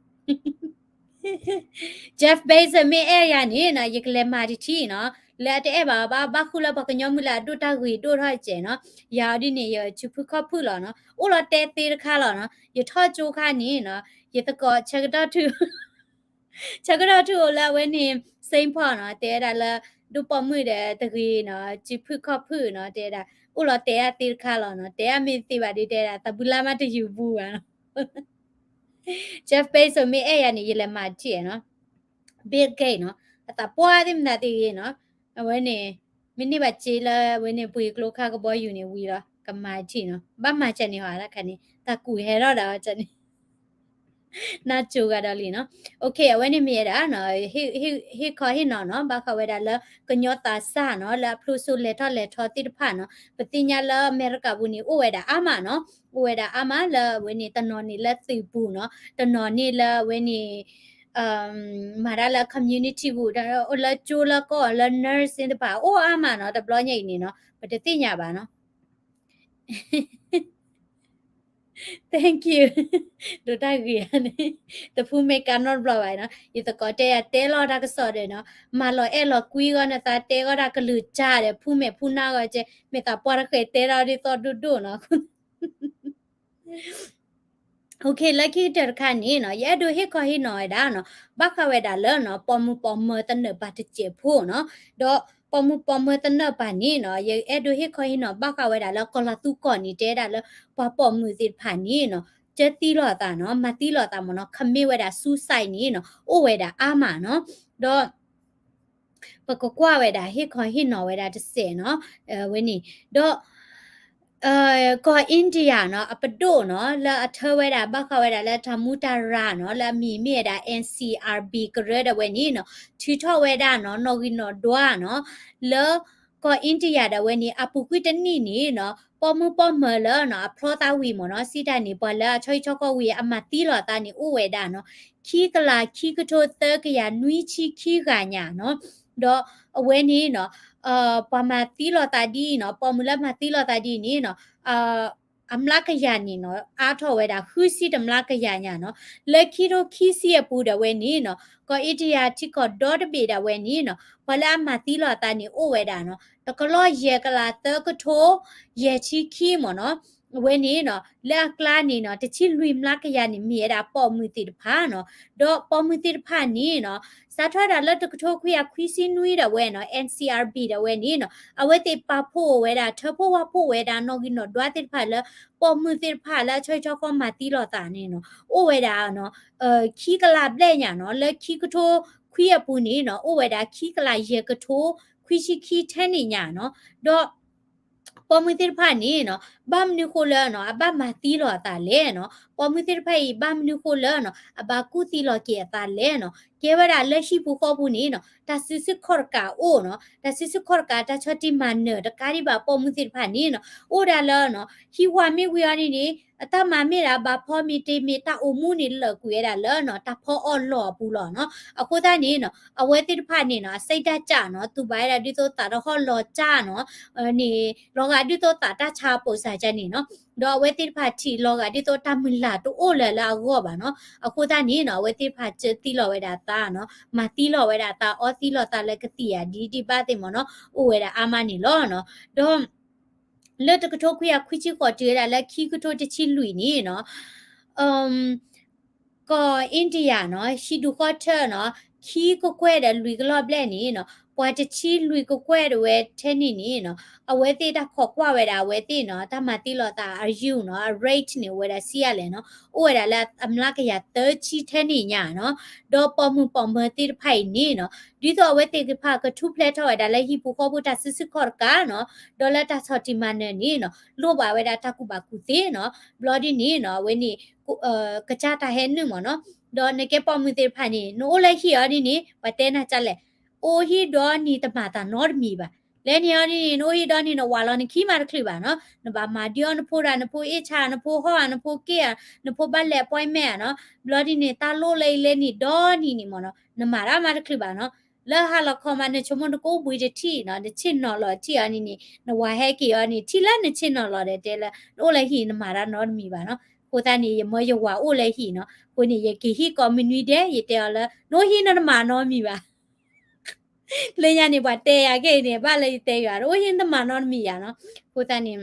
Jeff Bezos မ့ၢ်အဲၣ်ယၤန့ၣ်နီၤ, ယကလဲၤမၤတထံၣ်နီၤ, လၢအတအဲၣ်ဘၣ်ဘၣ်, ဘၣ်ဃုလၢပှၤကညီမုၢ်လၢအဒိၣ်တၢ်ဂ့ၤဒိၣ်ထီၣ်စဲးနီၤ, ယၤအီၤဒ်န့ၣ် ယစုဖုၣ်ခီၣ်ဖုၣ်လီၤနီၤ, အိၣ်လီၤတဲသ့တခါလီၤနီၤ, ယထီၣ်ကၠိခါန့ၣ်နီၤ, ယသကိးဆၢကတီၢ်ထု ဆၢကတီၢ်ထုအိၣ်လၢအဝဲန့ၣ် Saint Paul နီၤ, တဲဝဲဒၣ်လၢ ဒိၣ်ပိာ်မုၣ်ဒီးတဂ့ၤနီၤ, စုဖုၣ်ခီၣ်ဖုၣ်နီၤ, တဲဝဲဒၣ် အိၣ်လီၤတဲဒၣ်သ့တခါလီၤနီၤ, တဲဒၣ်မ့ၢ်သ့ဘၣ်ဒီး တဲဒၣ်သးဘုလါမးတယူၤဘူးဘၣ်နီၤ. Jeff Bezos မ့ၢ်အဲၣ်ယၤန့ၣ် ယလဲၤမၤတထံၣ်နီၤ, Bill Gates နီၤ, အသးပှၢ်သ့ၣ်မတၤသ့ၣ်ဂ့ၤနီၤ, အဝဲန့ၣ် မ့ၢ်န့ၢ်ဘၣ်စ့လၢအဝဲန့ၣ် ပှ့ၤကျိခါကဘီယူၤန့ၣ်ဝံၤလီၤ, ကမၤတထံၣ်နီၤ, ဘၣ်မၤစၢၤန့ၢ်ဟီတခါန့ၣ် တၢ်ကူးဟဲထီၣ်ဒီးကန့ၣ် နၢ်ကၠိဂၤဒီးလံနီၤ. Okay, အဝဲန့ၣ်မ့ၢ်ဝဲဒၣ်နီၤ, ဟ့ၣ်ခီဟ့ၣ်နီၤနီၤ, ဘၣ်ဃးဝဲဒၣ်လၢကညီသးစၢ်နီၤ, လၢအဖျိစိလဲၤထီၣ်လဲၤထီသ့ၣ်တဖၣ်နီၤ, ပသ့ၣ်ညါလၢအမဲရကၤပူၤန့ၣ် အိၣ်ဝဲဒၣ်အါမးနီၤ, အိၣ်ဝဲဒၣ်အါမးလၢအဝဲန့ၣ် တနီၤန့ၣ်လၢသုးပူၤနီၤ, တနီၤန့ၣ်လၢအဝဲန့ၣ် မၤတၢ်လၢ community ပူၤ, လၢကၠိလၢကီၢ်လၢ nurse သ့ၣ်တဖၣ် အိၣ်အါမးနီၤ, တဘျီညါအံၤန့ၣ်နီၤ, ပတသ့ၣ်ညါဘၣ်နီၤ. Thank you. ဒိးတၢ်ဂ့ၤန့ၣ် တဖုမဲာ်ကါနီတဘျီဘၣ်နီၤ, ယသကိးတဲယၤတဲလီၤတၢ်ကစီၣ်ဒီးနီၤ, မၤလီၤအဲၣ်လီၤကွံဂီၢ်နသးတဲဂီၢ်တၢ်ကလုၢ်ကၠါဒီး ဖုမဲာ်ဖုနၢ်ဂီၢ်ကဲ, မ့ၢ်သးပှၢ်တဃဲၤတဲထီၣ်ဒ်သိးဒိၣ်ဒိၣ်နီၤ. Okay, လၢခံကတၢၢ်တခါန့ၣ်နီၤ, ယအဲၣ်ဒိးဟ့ၣ်ခီဟ့ၣ်နီၤဝဲဒၣ်နီၤ, ဘၣ်ဃးဝဲဒၣ်လၢနီၤ, ပိာ်မုၣ်ပိာ်မၢၤသနၢၣ်ပာ်တစဲးဖိနီၤ, ဒီးပိာ်မုၣ်ပိာ်မၢၤသနၢၣ်ပာ်န့ၣ်နီၤ, ယအဲၣ်ဒိးဟ့ၣ်ခီဟ့ၣ်နီၤ ဘၣ်ဃးဝဲဒၣ်လၢကီၤလၤသူကီၢ်န့ၣ် တဲဒၣ်လၢ ပှၤပိာ်မုၣ်သ့ၣ်တဖၣ်န့ၣ်နီၤ, ကၢသံလီၤသးနီၤ, မၤသံလီၤသးမ့ၢ်နီၤ, commit ဝဲဒၣ် suicide န့ၣ်နီၤ, အိၣ်ဝဲဒၣ်အါမးနီၤ, ဒီး ပကကွၢ်ဝဲဒၣ် ဟ့ၣ်ခီဟ့ၣ်နီၤဝဲဒၣ်တစဲးနီၤ, ဝဲန့ၣ်, ဒီး ကီၢ် India နီၤ, အပဒိၣ်နီၤ, လၢအထၢဝဲဒၣ် ဘၣ်ဃးဝဲဒၣ်လၢတၢ်မူတၢ်ရၢ်နီၤ, လၢအမံၤမ့ၢ်ဝဲဒၣ် N C R B ကရၢဒီးဝဲန့ၣ်နီၤ, ထုးထီၣ်ဝဲဒၣ်နီၤ, နီၣ်ဂံၢ်နီၣ်ဒွါနီၤ, လၢကီၢ် India ဒီးဝဲန့ၣ် အပူၤကွံာ်တနံၣ်န့ၣ်နီၤ, ပိာ်မုၣ်ပိာ်မၢၤလၢနီၤ, အဖျီသးဝံၤမ့ၢ်နီၤ, စံးတၢ်န့ၣ် ပှၤလၢအဆီဟံၣ်ဆီဃီဝံၤ အမၤသံလီၤသးန့ၣ် အိၣ်ဝဲဒၣ်နီၤ, ခံကလးခံကထိသၢကယၤနွံဆံခံဂၤညါနီၤ, ဒီးအဝဲန့ၣ်နီၤ, ပှၤမၤသံလီၤသးဒ်အံၤနီၤ, ပိာ်မုၣ်လၢမၤသံလီၤသးဒ်အံၤန့ၣ်နီၤ, အမျးကယၤန့ၣ်နီၤ, အါထီၣ်ဝဲဒၣ် ဃုဆံတမျးကယၤညါနီၤ, လၢခံထိခံဆံအပူၤဒီးဝဲန့ၣ်နီၤ, ကီၢ် India ထံကီၢ်ဒီတဘ့ၣ်ဒီးဝဲန့ၣ်နီၤ, ပှၤလၢအမၤသံလီၤသးန့ၣ် အိၣ်ဝဲဒၣ်နီၤ, တကလီၢ်ယဲၢ်ကလးသၢကထိ ယဲၢ်ဆံခံမ့ၢ်နီၤ, အဝဲန့ၣ်နီၤ, လၢအကျါန့ၣ်နီၤ, တဆံလွံၢ်မျးကယၤန့ၣ် မ့ၢ်ဝဲဒၣ်ပိာ်မုၣ်သ့ၣ်တဖၣ်နီၤ, ဒီးပိာ်မုၣ်သ့ၣ်တဖၣ်န့ၣ်နီၤ, စးထီၣ်ဒၣ်လၢတကထိခွံကယၤခွံဆံနွံဒီးဝဲနီၤ, N C R B ဒီးဝဲန့ၣ်နီၤ, အဝဲသ့ၣ်ပာ်ဖှိၣ်ဝဲဒၣ် ထၢဖှိၣ်ဝၣ်ဖှိၣ်ဝဲဒၣ် နီၣ်ဂံၢ်နီၣ်ဒွါသ့ၣ်တဖၣ်လၢ ပိာ်မုၣ်သ့ၣ်တဖၣ်လၢအဆီဟံၣ်ဆီဃီမၤသံလီၤသးန့ၣ်နီၤ, အိၣ်ဝဲဒၣ်နီၤ, ခံကလးဘျဲၣ်ညါနီၤ, လၢခံကထိခွံအပူၤန့ၣ်နီၤ, အိၣ်ဝဲဒၣ်ခံကလးယဲၢ်ကထိ ခွံဆံခံထဲန့ၣ်ညါနီၤ, ဒီး ပိာ်မုၣ်သ့ၣ်တဖၣ်န့ၣ်နီၤ, ဘၣ်မနုၤဃိလၢနီၤ, အဘၣ်မၤသံလီၤအသးလဲၣ်နီၤ, ပိာ်မုၣ်သ့ၣ်တဖၣ်အံၤ ဘၣ်မနုၤဃိလၢနီၤ, အဘၣ်ကူၣ်သံလီၤက့ၤအသးလဲၣ်နီၤ, ကဲဝဲဒၣ်လၢဟံၣ်ပူၤဃီပူၤန့ၣ်နီၤ, တၢ်စုဆူၣ်ခီၣ်တကးအိၣ်နီၤ, တၢ်စုဆူၣ်ခီၣ်တကး တၢ်ဆီၣ်တံၢ်မၤနၢၤတကးဒံးဘၣ်ပိာ်မုၣ်သ့ၣ်တဖၣ်န့ၣ်နီၤ, အိၣ်ဒၣ်လၢနီၤ, ဟံၣ်ဝါမ့ၢ်ဝံၤအီၤန့ၣ်န့ၣ်, အတၢ်မၤမ့ၢ်ဒၣ်ဘၣ်ဖီမ့ၢ်တ့မ့ၢ် တၢ်အိၣ်မူန့ၣ်လၢာ်ကွံာ်ဝဲဒၣ်လၢနီၤ, တၢ်ဖီအီၣ်လီၢ်အပူၤလီၤနီၤ, အဃိသတးန့ၣ်နီၤ, အဝဲသ့ၣ်တဖၣ်န့ၣ်နီၤ, အစံးတၢ်ကၢ်နီၤ, သူၣ်ဘၣ်ဝဲဒၣ်ဒ်သိးသးတဟီၣ်လီၤကၢ်နီၤ, န့ၣ် လီၤဂာ်ဒ်သိးသးတၢ်ဆါအပိာ်စၢ်ကၢ်န့ၣ်နီၤ, ဒီးအဝဲသ့ၣ်တဖၣ်ထံၣ်လီၤဂာ်ဒ်သိးတၢ်မုၢ်လၢ်တအိၣ်လၢၤလၢအဂီၢ်ဘၣ်နီၤ, အဃိသတးန့ၣ်နီၤ, အဝဲသ့ၣ်တဖၣ်စၢသံလီၤဝဲဒၣ်သးနီၤ, မၤသံလီၤဝဲဒၣ်သး အီသံလီၤသးလၢကသံၣ်ဧါဒ်ဒံးဘၣ်သ့ၣ်မ့ၢ်နီၤ, အိၣ်ဝဲဒၣ်အါမးန့ၣ်လီၤနီၤ, ဒီး လၢတကထိခွံကယၤခွံဆံဃိး တုၤဝဲဒၣ်လၢခံကထိတဆံလွံၢ်န့ၣ်နီၤ, ကီၢ် India နီၤ, ဟံၣ်ဒူၣ်ဃီထၢနီၤ, ခံကကွဲၢ်ဒီးလွံၢ်ကလီၢ်ဘျဲၣ်န့ၣ်နီၤ, ပှၤတဆံလွံၢ်ကကွဲၢ်ဒီးဝဲထဲန့ၣ်န့ၣ်နီၤ, အဝဲသ့ၣ်တၢ်ခိးကွၢ်ဝဲဒၣ်အဝဲသ့ၣ်နီၤ, တၢ်မၤသံလီၤသးအယူၢ်နီၤ, အ rate န့ၣ် အိၣ်ဝဲဒၣ်ဆံးအါလဲၣ်နီၤ, အိၣ်ဝဲဒၣ်လၢအမျးကယၤသၢဆံထဲန့ၣ်ညါနီၤ, ဒီးပိာ်မုၣ်ပိာ်မၢၤသ့ၣ်တဖၣ်အံၤန့ၣ်နီၤ, ဒ်သိးအဝဲသ့ၣ်တဖၣ်ကထူၣ်ဖျဲးထီၣ်ဝဲဒၣ်လၢဟံၣ်ပူၤဃီပူၤတၢ်စုဆူၣ်ခီၣ်တကးနီၤ, ဒီးလၢတၢ်ဆီၣ်တံၢ်မၤနၢၤန့ၣ်နီၤ, လိၣ်ဘၣ်ဝဲဒၣ်တၢ်ကူၣ်ဘၣ်ကူၣ်သ့နီၤ, ဘျီဒ်န့ၣ်နီၤ, အဝဲန့ၣ် ကစၢ်တၢ်ဟဲနုာ်မ့ၢ်နီၤ, ဒီးနကဲပိာ်မုၣ်သ့ၣ်တဖၣ်န့ၣ် နအိၣ်လၢဟံၣ်အီၤဒ်န့ၣ် ပှၤတဲနၤကလဲၣ်, အိၣ်ဟံၣ်ဒီးနံၤတမၤသးနီတမံၤဘၣ်, လဲၤနံၤအီၤဒ်န့ၣ် နအိၣ်ဟံၣ်ဒီနံၤ နဝၤလီၤနခံမးတချုးဘၣ်နီၤ, နဘၣ်မၤဒုးအီၤနဖိဒၣ် နဖိအ့ၣ်ဆါ နဖိဟီၣ်ဧါ နဖိက့ၣ်ဧါ နဖိဘၣ်လဲၤ appointment ဧါနီၤ, ဘျီဒ်န့ၣ် တၢ်လိၣ်လၢအံၤလဲၤနံၤဒီနံၤန့ၣ်မ့ၢ်နီၤ နမၤတၢ်မးတချုးဘၣ်နီၤ, လၢဟါလီၤခီမး နဆိကမိၣ်နကအိၣ်ဘှံးတထံၣ်နီၤ နဆ့ၣ်နီၤလီၤထံၣ်အီၤန့ၣ်န့ၣ် နဝၤဟဲက့ၤအီၤန့ၣ် ထံၣ်လၢနဆ့ၣ်နီၤလီၤဒီးတဲလၢ နအိၣ်လၢဟံၣ် နမၤတၢ်နီတမံၤဘၣ်နီၤ, အဃိသတးန့ၣ် ယမၢယဝၤအိၣ်လၢဟံၣ်နီၤ, အဃိန့ၣ် ယက့ၤဟံၣ်ကိးမုၢ်နွံဒဲး ယတဲအီၤလၢ နအိၣ်ဟံၣ်နတမၤနီတမံၤဘၣ် လၢညါန့ၣ် ပှၤတဲယၤကဲအံၤန့ၣ် ဘၣ်လၢယတဲယၤ အိၣ်ဟံၣ်နတမၤနီတမံၤယၤနီၤ, အဃိသတးန့ၣ်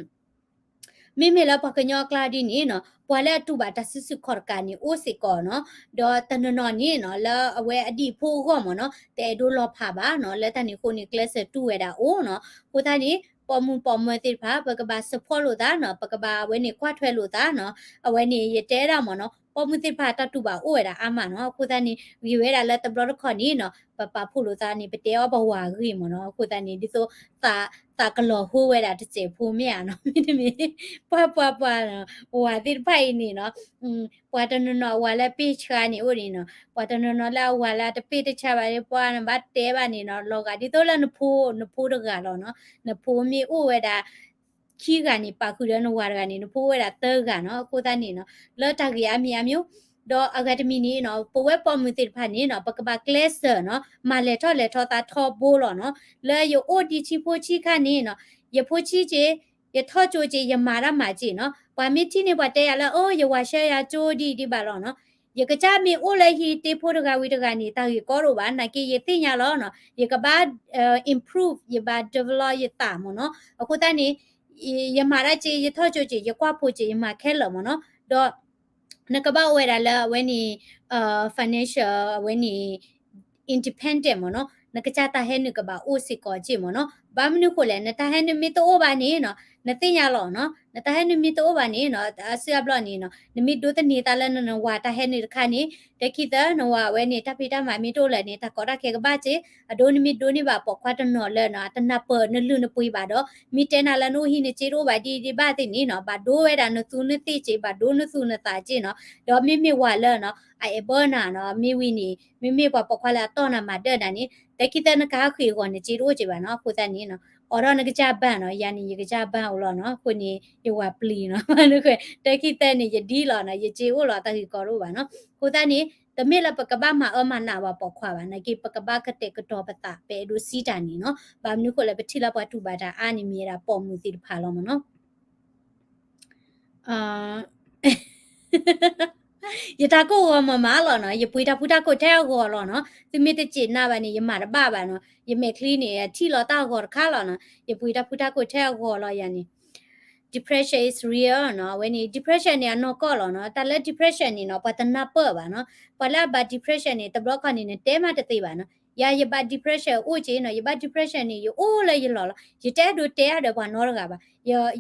မ့မ့ၢ်လၢပှၤကညီအကျါဒ်န့ၣ်နီၤ ပှၤလၢအတူၢ်ဘၣ်တၢ်စုဆူၣ်ခီၣ်တကးန့ၣ် အိၣ်စ့ၢ်ကီးနီၤ, ဒီးတနီၤနီၤန့ၣ်နီၤ လၢအဝဲအဒံၣ်ဖိအဂီၢ်မ့ၢ်နီၤ တအဲၣ်ဒိးလီၤဖးဘၣ်နီၤ, လၢတၢ်န့ၣ်အဃိန့ၣ် ကျဲးစၢးတူၢ်ဝဲဒၣ်အိၣ်နီၤ, အဃိသတးန့ၣ် ပိာ်မုၣ်ပိာ်မၢၤသ့ၣ်တဖၣ် ပကဘၣ် support လိာ်သးနီၤ, ပကဘၣ်အဝဲန့ၣ်ကွၢ်ထွဲလိာ်သးနီၤ, အဝဲန့ၣ် ယတဲဒၣ်မ့ၢ်နီၤ ပိာ်မုၣ်သ့ၣ်တဖၣ်တၢ်တူၢ်ဘၣ်အိၣ်ဝဲဒၣ်အါမးနီၤ, အဃိသတးန့ၣ် ဂ့ၤဝဲဒၣ်လၢတဘျီတခီၣ်န့ၣ်နီၤ ပပာ်ဖှိၣ်လိာ်သးန့ၣ် ပတဲအီၤပဝၤအဂ့ၢ်မ့ၢ်နီၤ, အဃိသတးန့ၣ် ဒ်သိး သးကလီၤဟိဝဲဒၣ်တစဲးဖိမ့ၢ်ဧါနီၤ, မ့တမ့ၢ် ပှၤပှၤပှၤနီၤ ပဝၤသ့ၣ်တဖၣ်အံၤန့ၣ်နီၤ ပှၤတနီၤနီၤ အဝၤလၢပ့ၢ်ဆှါန့ၣ်အိၣ်န့ၣ်နီၤ, ပှၤတနီၤနီၤလၢအဝၤလၢအတပ့ၢ်တဆှါဘၣ် ပှၤနဘၣ်တဲဘၣ်န့ၣ်နီၤ လီၤဂာ်ဒ်သိးလၢနဖိ နဖိတဂၤလီၤနီၤ, နဖိမ့ၢ်အိၣ်ဝဲဒၣ် ခံဂၤန့ၣ် ပာ်ဃုာ်ဒီးနဝၤတဂၤန့ၣ် နဖိအိၣ်ဝဲဒၣ်သၢဂၤနီၤ, အဃိသတးန့ၣ်နီၤ လၢတၢ်ဂ့ၢ်အါမံၤအါမံၤ ဒီးအဂၤတမံၤန့ၣ်နီၤ ပဝဲပိာ်မုၣ်သ့ၣ်တဖၣ်န့ၣ်နီၤ ပကဘၣ်ကျဲးစၢးနီၤ မၤလဲၤထီၣ်လဲၤထီသးထီဘိလီၤနီၤ, လၢယအိၣ်ဒံးဆံဖိဆံခါန့ၣ်နီၤ ယဖိဆံးက့ၤ ယထီၣ်ကၠိက့ၤ ယမၤတၢ်မၤက့ၤနီၤ, ပှၤမ့ၢ်ထံၣ်န့ၢ်ပှၤတဲယၤလၢ အိၣ် ယဝၤဆှၢယၤကၠိဒ်အံၤဒံးဘၣ်လီၤနီၤ, ယကစၢ်မ့ၢ်အိၣ်လၢဟံၣ်တ့ဖိတဂၤဝံၤတဂၤန့ၣ် တၢ်ဂ့ၢ်ကီတအိၣ်ဘၣ်, နာ်က့ယသ့ၣ်ညါလီၤနီၤ, ယကဘၣ် improve ယဘၣ် develop ယသးမ့ၢ်နီၤ, အဃိသတးန့ၣ် ယမၤတၢ်က့ၤ ယထီၣ်ကၠိက့ၤ ယကွၢ်ဖိက့ၤ ယမၤခဲလၢာ်မ့ၢ်နီၤ, ဒီး နကဘၣ်အိၣ်ဝဲဒၣ်လၢအဝဲန့ၣ် financial အဝဲန့ၣ် independent မ့ၢ်နီၤ, နကစၢ်တၢ်ဟဲနုာ်ကဘၣ်အိၣ်စ့ၢ်ကီးက့ၢ်မ့ၢ်နီၤ, ဘၣ်မနုၤဃိလဲၣ် နတၢ်ဟဲနုာ်မ့ၢ်တအိၣ်ဘၣ်န့ၣ်နီၤ, နသ့ၣ်ညါလီၤနီၤ, နတၢ်ဟဲနုာ်မ့ၢ်တအိၣ်ဘၣ်န့ၣ်နီၤ, အစုအဘျီၣ်န့ၣ်နီၤ, နမ့ၢ်ဒိးသန့ၤသးလၢနဝၤတၢ်ဟဲနုာ်တခါန့ၣ်, တခံသၢ နဝၤအဝဲန့ၣ် တၢ်ဖံးတၢ်မၤမ့ၢ်တအိၣ်လၢၤန့ၣ် တၢ်ကီတၢ်ခဲကဘၣ်စ့ၢ်, အဒိနမ့ၢ်ဒိးန့ၢ်ဘၣ်ပိာ်ခွါတနီၤလၢနီၤ, တနၢ်ပၢၢ်နလုၢ်နပှ့ၤဘၣ်ဒီး, မ့ၢ်တဲနၤလၢနအိၣ်ဟံၣ်နစ့တအိၣ်ဘၣ်ဒံးဒံးဘၣ်သ့ၣ်န့ၣ်နီၤ, ဘၣ်ဒိဝဲဒၣ်နသူနသ့ၣ်စ့ၢ်, ဘၣ်ဒိနသူနသးစ့ၢ်နီၤ, ဒီးမ့မ့ၢ်ဝၤလၢနီၤ, အအဲၣ်ဘၢနၤနီၤ, မ့ၢ်ဝံၤန့ၣ်, မ့မ့ၢ်ပှၤပိာ်ခွါလၢအတီၢ်နၤမၤဒၢနၤန့ၣ်, တခံသၢနကဟးဃ့ၢ်အဂီၢ်နစ့တအိၣ်စ့ၢ်ဘၣ်နီၤ, အဃိသတးန့ၣ်နီၤ, အိးထီၣ်နကစၢ်ဘဏ်နီၤ, ယၤန့ၣ် ယကစၢ်ဘဏ်အိၣ်လီၤနီၤ, အဃိန့ၣ် ယဝၤပျံၤနီၤ, တခံသၢန့ၣ် ယဒ်လီၤနီၤ, ယစ့အိၣ်လီၤ တၢ်ဂ့ၢ်ကီတအိၣ်ဘၣ်နီၤ, အဃိသတးန့ၣ် တမ့ၢ်လၢပကဘၣ်မၤအၢမၤနးပှၤပိာ်ခွါဘၣ်, နာ်က့ ပကဘၣ်ကတဲာ်ကတီၤပသး ပအဲၣ်ဒိးစံးတၢ်န့ၣ်နီၤ, ဘၣ်မနုၤဃိလဲၣ် ပထံၣ်လၢပှၤတူၢ်ဘၣ်တၢ်အါန့ၣ် မ့ၢ်ဝဲဒၣ်ပိာ်မုၣ်သ့ၣ်တဖၣ်လီၤမ့ၢ်နီၤ. ယတၢ်ကိၢ်ဂီၤမၤမၤလီၤနီၤ, ယပှ့ၤတၢ်ဖူတၢ်ကိာ်ထဲအဂီၤလီၤနီၤ, သုမ့ၢ်တစံးနၤဘၣ်န့ၣ် ယမၤတဘၣ်ဘၣ်နီၤ, ယမဲာ်ချံန့ၣ် ထံၣ်လီၤတၢ်အဂီၤတခါလီၤနီၤ, ယပှ့ၤတၢ်ဖူတၢ်ကိာ်ထဲအဂီၤလီၤယၤန့ၣ် Depression is real နီၤ, အဝဲန့ၣ် depression န့ၣ် အနီၢ်ကီၢ်လီၤနီၤ, တၢ်လၢ depression န့ၣ်နီၤ ပှၤတနၢ်ပၢၢ်ဘၣ်နီၤ, ပှၤလၢအဘၣ် depression န့ၣ် တဘျီခီန့ၣ် နတဲမးတသ့ဘၣ်နီၤ, ယၤယဘၣ် depression အိၣ်က့နီၤ, ယဘၣ် depression န့ၣ် ယအိၣ်လၢယလီၢ်လီၤ, ယတအဲၣ်ဒိးတဲအါဒီးပှၤနီတဂၤဘၣ်,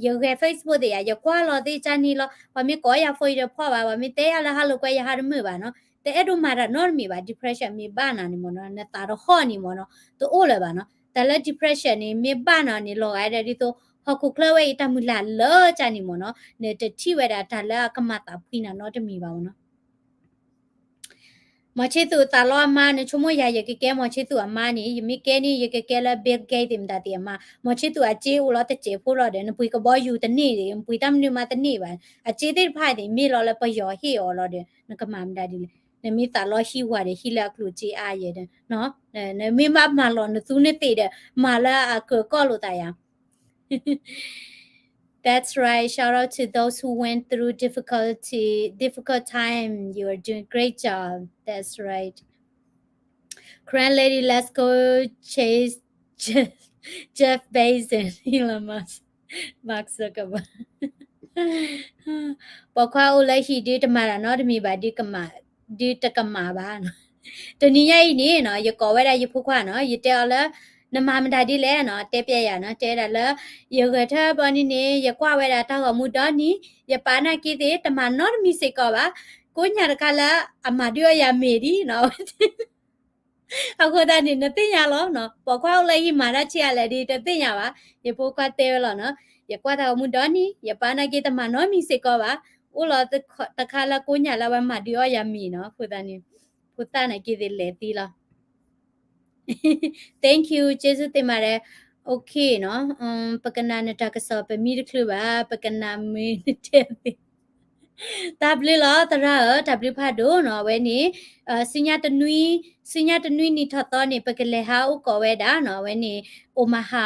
ယဂဲၤ Facebook သ့ၣ်ယၤ ယကွၢ်လီၤသ့ၣ်ကၢ်န့ၣ်လီၤ, ပှၤမ့ၢ်ကိးယၤ phone ယတဖီၣ်ဘၣ်, ပှၤမ့ၢ်တဲယၤလၢ ဟါလိာ်ကွဲ ယဟးတမုာ်ဘၣ်နီၤ, တအဲၣ်ဒိးမၤတၢ်နီတမံၤဘၣ်, depression မ့ၢ်ဘၣ်နၤန့ၣ်မ့ၢ်နီၤ, နသးတဟီၣ်န့ၣ်မ့ၢ်နီၤ, တအိၣ်လၢၤဘၣ်နီၤ, တၢ်လၢ depression န့ၣ် မ့ၢ်ဘၣ်နၤန့ၣ် လီၤဂာ်ဒ်သိး ဟီၣ်ခိၣ်ချၢဝဲအံၤတၢ်မုၢ်လၢ်လၢကၢ်န့ၣ်မ့ၢ်နီၤ, နတထံၣ်ဝဲဒၣ်တၢ်လၢအကမၤသးဖှံနၤနီတမံၤဘၣ်မ့ၢ်နီၤ. မီၤဆ့သူၣ်သးလီအမါ နဆိကမိၣ်ယၤ ယကကဲမီၤဆ့သူၣ်အမါန့ၣ် ယမ့ၢ်ကဲန့ၣ် ယကကဲလၢ Bill Gates သ့ၣ်မတၤသ့ၣ်အမါ, မီၤဆ့သူၣ်အစ့အိၣ်လီၤတစဲးဖိလီၤဒီး နပှ့ၤကဘီယူၤတန့ၢ်ဒီး နပှ့ၤတၢ်မနုၤမးတန့ၢ်ဘၣ်, အစ့သ့ၣ်တဖၣ်န့ၣ် မ့ၢ်လီၤလၢပယီၤဟ့ၣ်အီၤလီၤဒီး နကမၤမတၤဒ်လဲၣ်, နမ့ၢ်သးလီဟံၣ်ဝၤဒီး ဟံၣ်လၢအကျိၤစ့အါယဲဒီး နမ့ၢ်မၤမၤလီၤနသူနသ့ၣ်ဒီး မၤလၢအကၢၤကီၢ်လိာ်သးယၤ That's right. Shout out to those who went through difficulty, difficult time. You are doing great job. That's right. Grand Lady, let's go chase Jeff, Jeff Bezos, Elon Musk, Mark Zuckerberg. ပိာ်ခွါအိၣ်လၢဟံၣ်ဒုးတမၤတၢ်နီတမံၤဘၣ်, ဒုးတကမၣ်ဘၣ်နီၤ. တနံၤညါအံၤန့ၣ်နီၤ ယကိးဝဲဒၣ်ယဖိခွါနီၤ, ယတဲအီၤလၢ နမၤမတၤဒ်လဲၣ်နီၤ, တဲပျဲယၤနီၤ, တဲဒၣ်လၢ ယဂဲၤထၢၣ်ဘျီန့ၣ်န့ၣ် ယကွၢ်ဝဲဒၣ်တၢ်ဂီၤမူဒီနံၤ, ယပာ်နာ်က့သ့ၣ် တမၤနီတမံၤစ့ၢ်ကီးဘၣ်, ကိးညၣ်တခါလၢအမၤဒုးအီယၤမ့ၢ်ဒ်နီၤ အဃိသတးန့ၣ် နသ့ၣ်ညါလီၤနီၤ, ပိာ်ခွါအိၣ်လၢဟံၣ်မၤတၢ်ဆံးအါလဲၣ်ဒီး တသ့ၣ်ညါဘၣ်, ယဖိခွါတဲဝဲလီၤနီၤ, ယကွၢ်တၢ်ဂီၤမူဒီနံၤ ယပာ်နာ်က့တမၤနီတမံၤစ့ၢ်ကီးဘၣ်, အိၣ်လီၤတခါလၢကိးညၣ်လၢအဝဲမၤဒုးအီယၤမ့ၢ်နီၤ, အဃိသတးန့ၣ် ဖိသၣ်နာ်က့သ့ၣ်လဲၤသံလီၤ Thank you, ကျေးဇူးတင်ပါတယ်. Okay နီၤ, ပကနၣ်နတၢ်ကစီၣ် ပမံတချုးဘၣ်, ပကနၣ်မ့ၢ်နတဲသ့. တၢ်ဘျုးလီၤ သရၣ်ဧၢ, တၢ်ဘျုးဖးဒိၣ်နီၤ. အဝဲန့ၣ် ဆူညါတနွံ, ဆူညါတနွံနံၣ်ထီၣ်သီန့ၣ် ပကလဲၤဟးအိၣ်ကိးဝဲဒၣ်နီၤ. အဝဲန့ၣ် Omaha,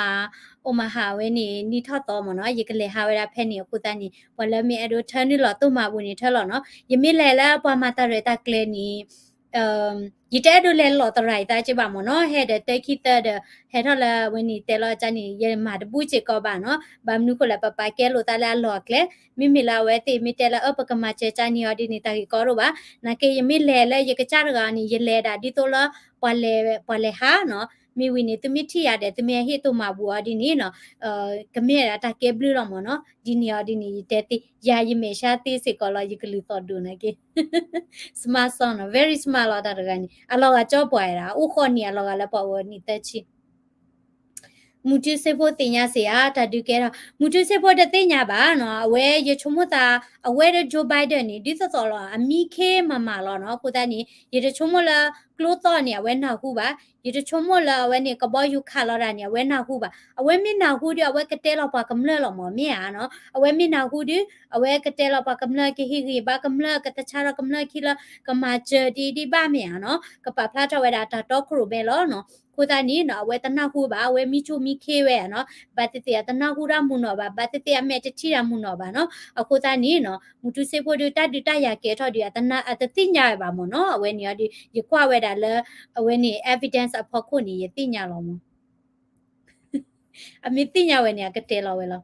Omaha အဝဲန့ၣ် နံၣ်ထီၣ်သီမ့ၢ်နီၤ, ယကလဲၤဟးဝဲဒၣ်ဖဲန့ၣ်. အဃိသတးန့ၣ် ပှၤလၢမ့ၢ်အဲၣ်ဒိးထၢနုာ်လီၤသိၣ်မၤဘူၣ်န့ၣ် ထၢလီၤနီၤ. ယမ့ၢ်လဲၤလၢပှၤမၤတၢ်ရဲၣ်တၢ်ကျဲၤန့ၣ် ယတအဲၣ်ဒိးလဲၤလီၤသရၣ်အံၤသးက့ဘၣ်မ့ၢ်နီၤ, ဟဲဒီးတၢခံသၢဒီး ဟဲထီၣ်လၢအဝဲန့ၣ်တဲလီၤကၢ်န့ၣ် ယမၤတဘူၣ်စ့ၢ်ကီးဘၣ်နီၤ. ဘၣ်မနုၤဃိလဲၣ် ပပာ်ကဲလိာ်သးလၢအလီၢ်အကျဲ, မ့မ့ၢ်လၢအဝဲသ့ၣ်မ့ၢ်တဲလၢ အၢ ပကမၤစၢၤကၢ်န့ၣ်အီၤဒ်န့ၣ် တၢ်ဂ့ၢ်ကီဒိၣ်ဘၣ်. နာ်က့ ယမ့ၢ်လဲၤလၢယကစၢ်တဂၤန့ၣ် ယလဲၤဒၣ်ဒ်သိးလၢ ပှၤလဲၤဟးနီၤ. မ့ၢ်ဝံၤန့ၣ် သုမ့ၢ်ထံၣ်ယၤဒီး သုမ့ၢ်ဟ့ၣ်သိၣ်မၤဘူၣ်အီၤဒ်န့ၣ်နီၤ, ကမ့ၢ်ဒၣ်တၢ်ကဲဘျုးလီၤမ့ၢ်နီၤ. ဒ်န့ၣ်အီၤဒ်န့ၣ် ယတဲသ့ ယၤယမဲာ်ဆှးသ့စ့ၢ်ကီးလီၤ, ယကလုၢ်သီၣ်ဒိၣ်နာ်က့ smart စီနီၤ, very smart လီၤတၢ်တဂၤန့ၣ်. အလီၤဂာ်ကၠီပှၤဝဲဒၣ်, အိၣ်ဃီနံၣ်အလီၤဂာ်လၢပှၤဂီၢ်နံၣ်သၢဆံ. မူတူစ့ဖိသ့ၣ်ညါစ့ၢ်ဧါ, တၢ်ဒုးကဲထီၣ် မူတူစ့ဖိတသ့ၣ်ညါဘၣ်နီၤ. အဝဲယဆိကမိၣ်သး အဝဲဒီး Joe Biden န့ၣ် ဒ်သိးသိးလီၤ အမံခ့မၤမၤလီၤနီၤ. အဃိသတးန့ၣ် ယတဆိကမိၣ်လၢကျိသီၣ်န့ၣ် အဝဲနၢ်ဟူဘၣ်. ယတဆိကမိၣ်လၢအဝဲန့ၣ် ကဘီယူၤခးလီၤတၢ်န့ၣ် အဝဲနၢ်ဟူဘၣ်. အဝဲမ့ၢ်နၢ်ဟူဒီး အဝဲကတဲလီၤပှၤကမျၢၢ်လီၤမ့ၢ် မ့ၢ်ဧါနီၤ. အဝဲမ့ၢ်နၢ်ဟူဒီး အဝဲကတဲလီၤပှၤကမျၢၢ် ကဟ့ၣ်ဂံၢ်ဘါကမျၢၢ် ကသဆါထီၣ်ကမျၢၢ်ခံလၢ ကမၤစၢၤဒ်ဒ်ဘၣ်မ့ၢ်ဧါနီၤ, ကပာ်ဖျါထီၣ်ဝဲဒၣ်တၢ်တီခိၣ်ရိၣ်မဲလီၤနီၤ. အဃိသတးန့ၣ်နီၤ အဝဲတနၢ်ဟူဘၣ်, အဝဲမံဆူၣ်မံခ့ဝဲဧါနီၤ, ဘၣ်သ့ၣ်သ့ၣ်အတနၢ်ဟူတၢ်မုၢ်နီၢ်ဘၣ်, ဘၣ်သ့ၣ်သ့ၣ်အမဲာ်တထံၣ်တၢ်မုၢ်နီၢ်ဘၣ်နီၤ. အဃိသတးန့ၣ်နီၤ မူတူစ့ဖိဒီး တၢ်ဒုးတၢ်ယၤကဲထီၣ်ဒီး အတသ့ၣ်ညါဝဲဘၣ်မ့ၢ်နီၤ. အဝဲန့ၣ်အီၤဒီး ယကွၢ်ဝဲဒၣ်လၢ အဝဲန့ၣ် evidence အဖီခိၣ်န့ၣ် ယသ့ၣ်ညါလီၤမ့ၢ် အမ့ၢ်သ့ၣ်ညါဝဲန့ၣ် အကတဲလီၤဝဲလီၤ.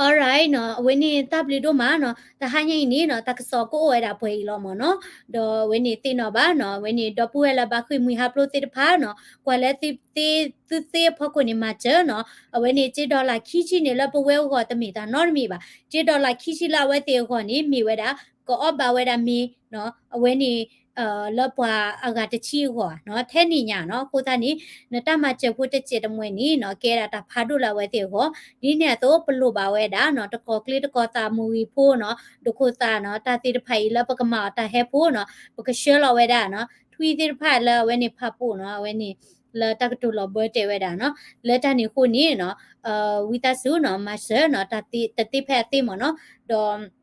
Alright နီၤ, အဝဲန့ၣ်တၢ်ဘျုးဒိၣ်မးနီၤ, တဟါညါအံၤန့ၣ်နီၤ တၢ်ကစီၣ်ကအိၣ်ဝဲဒၣ်ပှဲၤအံၤလီၤမ့ၢ်နီၤ, ဒီးအဝဲန့ၣ်သ့ၣ်နီၣ်ဘၣ်နီၤ, အဝဲန့ၣ်ဒီပုၢ်ဝဲၢ်လၢဘၣ်ဃ့ၢ်မှံဟးဖျိးသ့ၣ်တဖၣ်နီၤ, ကွၢ်လၢသုသ့ သုသ့အဖီခိၣ်န့ၣ် မၤစၢၤနီၤ, အဝဲန့ၣ် ကၠ့ dollar ခံဆံန့ၣ် လၢပဝဲအဂီၢ်တမ့ၢ်တၢ်နီတမံၤဘၣ်, ကၠ့ dollar ခံဆံလၢအဝဲသ့ၣ်အဂီၢ်န့ၣ် မ့ၢ်ဝဲဒၣ် ကအီၣ်ဘၣ်ဝဲဒၣ်မ့ၤနီၤ, အဝဲန့ၣ် လၢပှၤအဂၤတဆံအဂီၢ်နီၤ, ထဲန့ၣ်ညါနီၤ, အဃိသတးန့ၣ် နတၢ်မၤစၢၤဖိတစဲးတမှဲၤန့ၣ်နီၤ ကဲဒၣ်တၢ်ဖးဒိၣ်လၢအဝဲသ့ၣ်အဂီၢ်, ဒ်န့ၣ်အသိး ပလိၣ်ဘၣ်ဝဲဒၣ်နီၤ တကီၢ်ကျ့တကီၢ်သးမုၢ်ဂံၢ်ဖိနီၤ, ဒိၣ်ခိၣ်သးနီၤ, တၢ်သ့ၣ်တဖၣ်အံၤလၢပကမၤအီၤတၢ်ဟဲဖိနီၤ, ပကဆှၢလီၤဝဲဒၣ်နီၤ, ထွံၣ်သ့ၣ်တဖၣ်လၢအဝဲန့ၣ်ဖးပိာ်နီၤ, အဝဲန့ၣ် လၢတၢ်ကတိၤလီၤဘၢတဲဝဲဒၣ်နီၤ, လၢတၢ်န့ၣ်အဃိန့ၣ်နီၤ, ဝံသးစူၤနီၤ မၤစၢၤနီၤ တၢ်သ့တသ့ဖဲအသ့မ့ၢ်နီၤ, ဒီး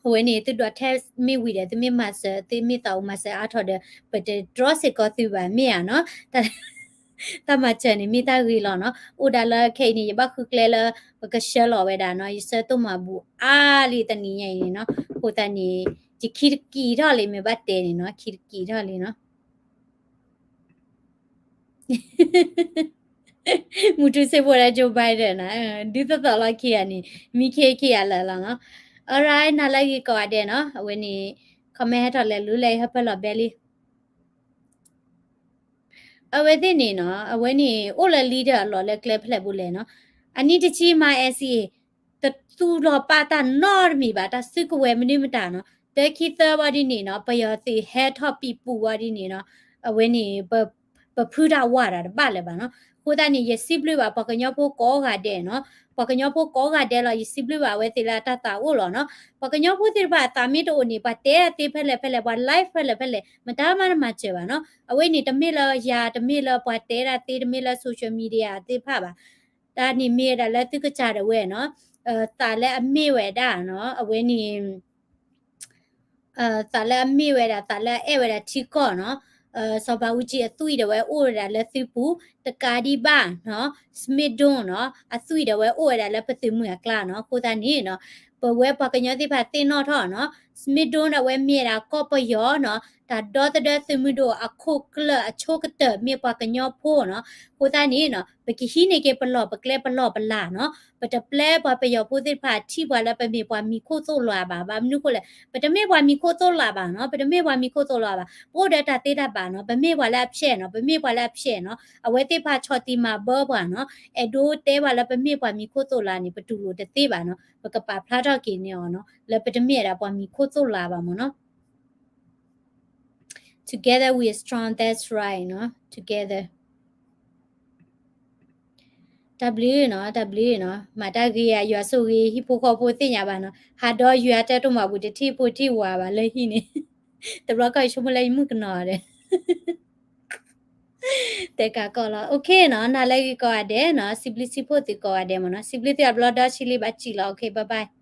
အဝဲန့ၣ် သုဒွးထဲမ့ၢ်ဝံၤဒီး သုမ့ၢ်မၤစၢၤ သုမ့ၢ်သးအိၣ်မၤစၢၤအါထီၣ်ဒီး ပတတြီစ့ၢ်ကီးသုဘၣ်မ့ၢ်ဧါနီၤ, တၢ်မၤစၢၤန့ၣ် မ့ၢ်တၢ်ဂ့ၤလီၤနီၤ, အိၣ်ဒၣ်လၢခဲအံၤန့ၣ် ယဘၣ်ဃုကျဲလၢ ပကဆှၢလီၤဝဲဒၣ်နီၤ, ယဆှၢသိၣ်မၤဘူၣ်အါလံတနံၤညါအံၤန့ၣ်နီၤ, အဃိသတးန့ၣ် ယခံတကံၢ်ထီၣ်လံ မ့ၢ်ဘၣ်တဲန့ၣ်နီၤ, ခံတကံၢ်ထီၣ်လံနီၤ. မူတူစ့ဖိဒီး Joe Biden နီၤ, ဒ်သိးသိးလီၤခံဂၤန့ၣ် မံခ့ခံဂၤလၢာ်လီၤနီၤ. Alright နၤလၢအဂ့ၤကိးဂၤဒဲးနီၤ, အဝဲန့ၣ် comment ဟဲထီၣ်လဲၤလူၤလၢဟၢဖၢလီၤဘဲလံ. အဝဲသ့ၣ်န့ၣ်နီၤ, အဝဲန့ၣ် အိၣ်လၢ leader အလီၢ်လၢကျဲဖဲလဲၣ်ဘိလဲၣ်နီၤ, အနံၣ်တဆံမၤ NCA တသူၣ်လီၤပာ်တၢ်နီတမံၤဘၣ်, တၢ်စုကဝဲၤမနုၤမတၤနီၤ, တၢခံသၢဝဲဒ်န့ၣ်နီၤ, ပယီၤသုးဟဲထီၣ်ပံၤပူၤဝဲဒ်န့ၣ်နီၤ, အဝဲန့ၣ် ပဖုတၢ်ဝါဒၣ်တဘၣ်လၢၤဘၣ်နီၤ. အဃိသတးန့ၣ် ယစံးဘျုးဘၣ်ပှၤကညီဖိကိးဂၤဒဲးနီၤ, ပှၤကညီဖိကိးဂၤဒဲးလီၤ, ယစံးဘျုးဘၣ်အဝဲသ့ၣ်လၢအတၢ်သးအိၣ်လီၤနီၤ. ပှၤကညီဖိသ့ၣ်တဖၣ်အသးမ့ၢ်တအိၣ်န့ၣ် ပှၤတဲသ့ဖဲလဲၣ်ဖဲလဲၣ်, ပှၤ live ဖဲလဲၣ်ဖဲလဲၣ်, မတၤမးတမၤစၢၤဘၣ်နီၤ. အဝဲန့ၣ် တမ့ၢ်လၢယၤ, တမ့ၢ်လၢပှၤတဲဒၣ်သ့, တမ့ၢ်လၢ social media သ့ၣ်တဖၣ်ဘၣ်. တၢ်န့ၣ်မ့ၢ်ဝဲဒၣ်လၢသုကစၢ်ဒၣ်ဝဲနီၤ, သးလၢအမ့ၢ်ဝဲဒၣ်နီၤ, အဝဲန့ၣ် သးလၢအမ့ၢ်ဝဲဒၣ် သးလၢအအဲၣ်ဝဲဒၣ်ထံကီၢ်နီၤ, စီၤဘးအူကၠံအသွံၣ်ဒၣ်ဝဲအိၣ်ဝဲဒၣ်လၢသုပူၤ, တကးဒံးဘၣ်နီၤ, စမ့ၣ်ဒိၣ်နီၤ, အသွံၣ်ဒၣ်ဝဲအိၣ်ဝဲဒၣ်လၢပသုးမုၢ်အကျါနီၤ. အဃိသတးန့ၣ်နီၤ, ပဝဲပှၤကညီသ့ၣ်တဖၣ်သ့ၣ်နီၣ်ထီၣ်နီၤ, စမ့ၣ်ဒိၣ်ဒၣ်ဝဲမ့ၢ်ဝဲဒၣ်ကီၢ်ပယီၤနီၤ, တၢ်ဒီသဒၢသုးမုၢ်ဒိၣ်အခိၣ်ကျၢၢ်အဆိကတၢၢ်မ့ၢ်ပှၤကညီဖိနီၤ. အဃိသတးန့ၣ်နီၤ, ပကဟံးန့ၢ်က့ၤပလီၢ်ပကျဲပလီၢ်ပလၤနီၤ, ပတပျဲပှၤပယီၤဖိသ့ၣ်တဖၣ်ထံၣ်ပှၤလၢပမ့ၢ်ပှၤမံၤခိၣ်သိၣ်လၤဘၣ်. ဘၣ်မနုၤအဃိလဲၣ်, ပတမ့ၢ်ပှၤမံၤခိၣ်သိၣ်လၤဘၣ်နီၤ, ပတမ့ၢ်ပှၤမံၤခိၣ်သိၣ်လၤဘၣ်, ပအိၣ်ဒီးတၢ်သ့တၢ်ဘၣ်နီၤ, ပမ့ၢ်ပှၤလၢအဖျဲၣ်နီၤ, ပမ့ၢ်ပှၤလၢအဖျဲၣ်နီၤ, အဝဲသ့ၣ်တဖၣ်ဆီၣ်တံၢ်မၤဘၢပှၤနီၤ, အဲၣ်ဒိးတဲပှၤလၢပမ့ၢ်ပှၤမံၤခိၣ်သိၣ်လၤန့ၣ် ပတူၢ်လိာ်တသ့ဘၣ်နီၤ, ပကပာ်ဖျါထီၣ်က့ၤန့ၢ်အီၤနီၤ, လၢပတမ့ၢ်ဝဲဒၣ်ပှၤမံၤခိၣ်သိၣ်လၤဘၣ်မ့ၢ်နီၤ. Together we are strong, that's right နီၤ, together. တၢ်ဘျုးနီၤ, တၢ်ဘျုးနီၤ, မၤတၢ်ဂ့ၤဧါ, ယွၤဆိၣ်ဂ့ၤ ဟံၣ်ဖိဃီဖိသ့ၣ်ညါဘၣ်နီၤ, ဟးဒီးယွၤတဲတိၢ်မၤဘူၣ်တထံၣ်ဖိထံၣ်ဝၤဘၣ်လၢဟံၣ်န့ၣ်, တဘျီခီယဆိကမိၣ်လၢယမုၣ်ကနီၤဒီး တဲကးကီးလီၤ. OK နီၤ, နၤလၢအဂ့ၤကိးဂၤဒဲးနီၤ, စံးဘျုးစံးဖှိၣ်သုကိးဂၤဒဲးမ့ၢ်နီၤ, စံးဘျုးသုအဘျီဒီဆံလံ ဘၣ်စံးလီၤ. OK, bye bye.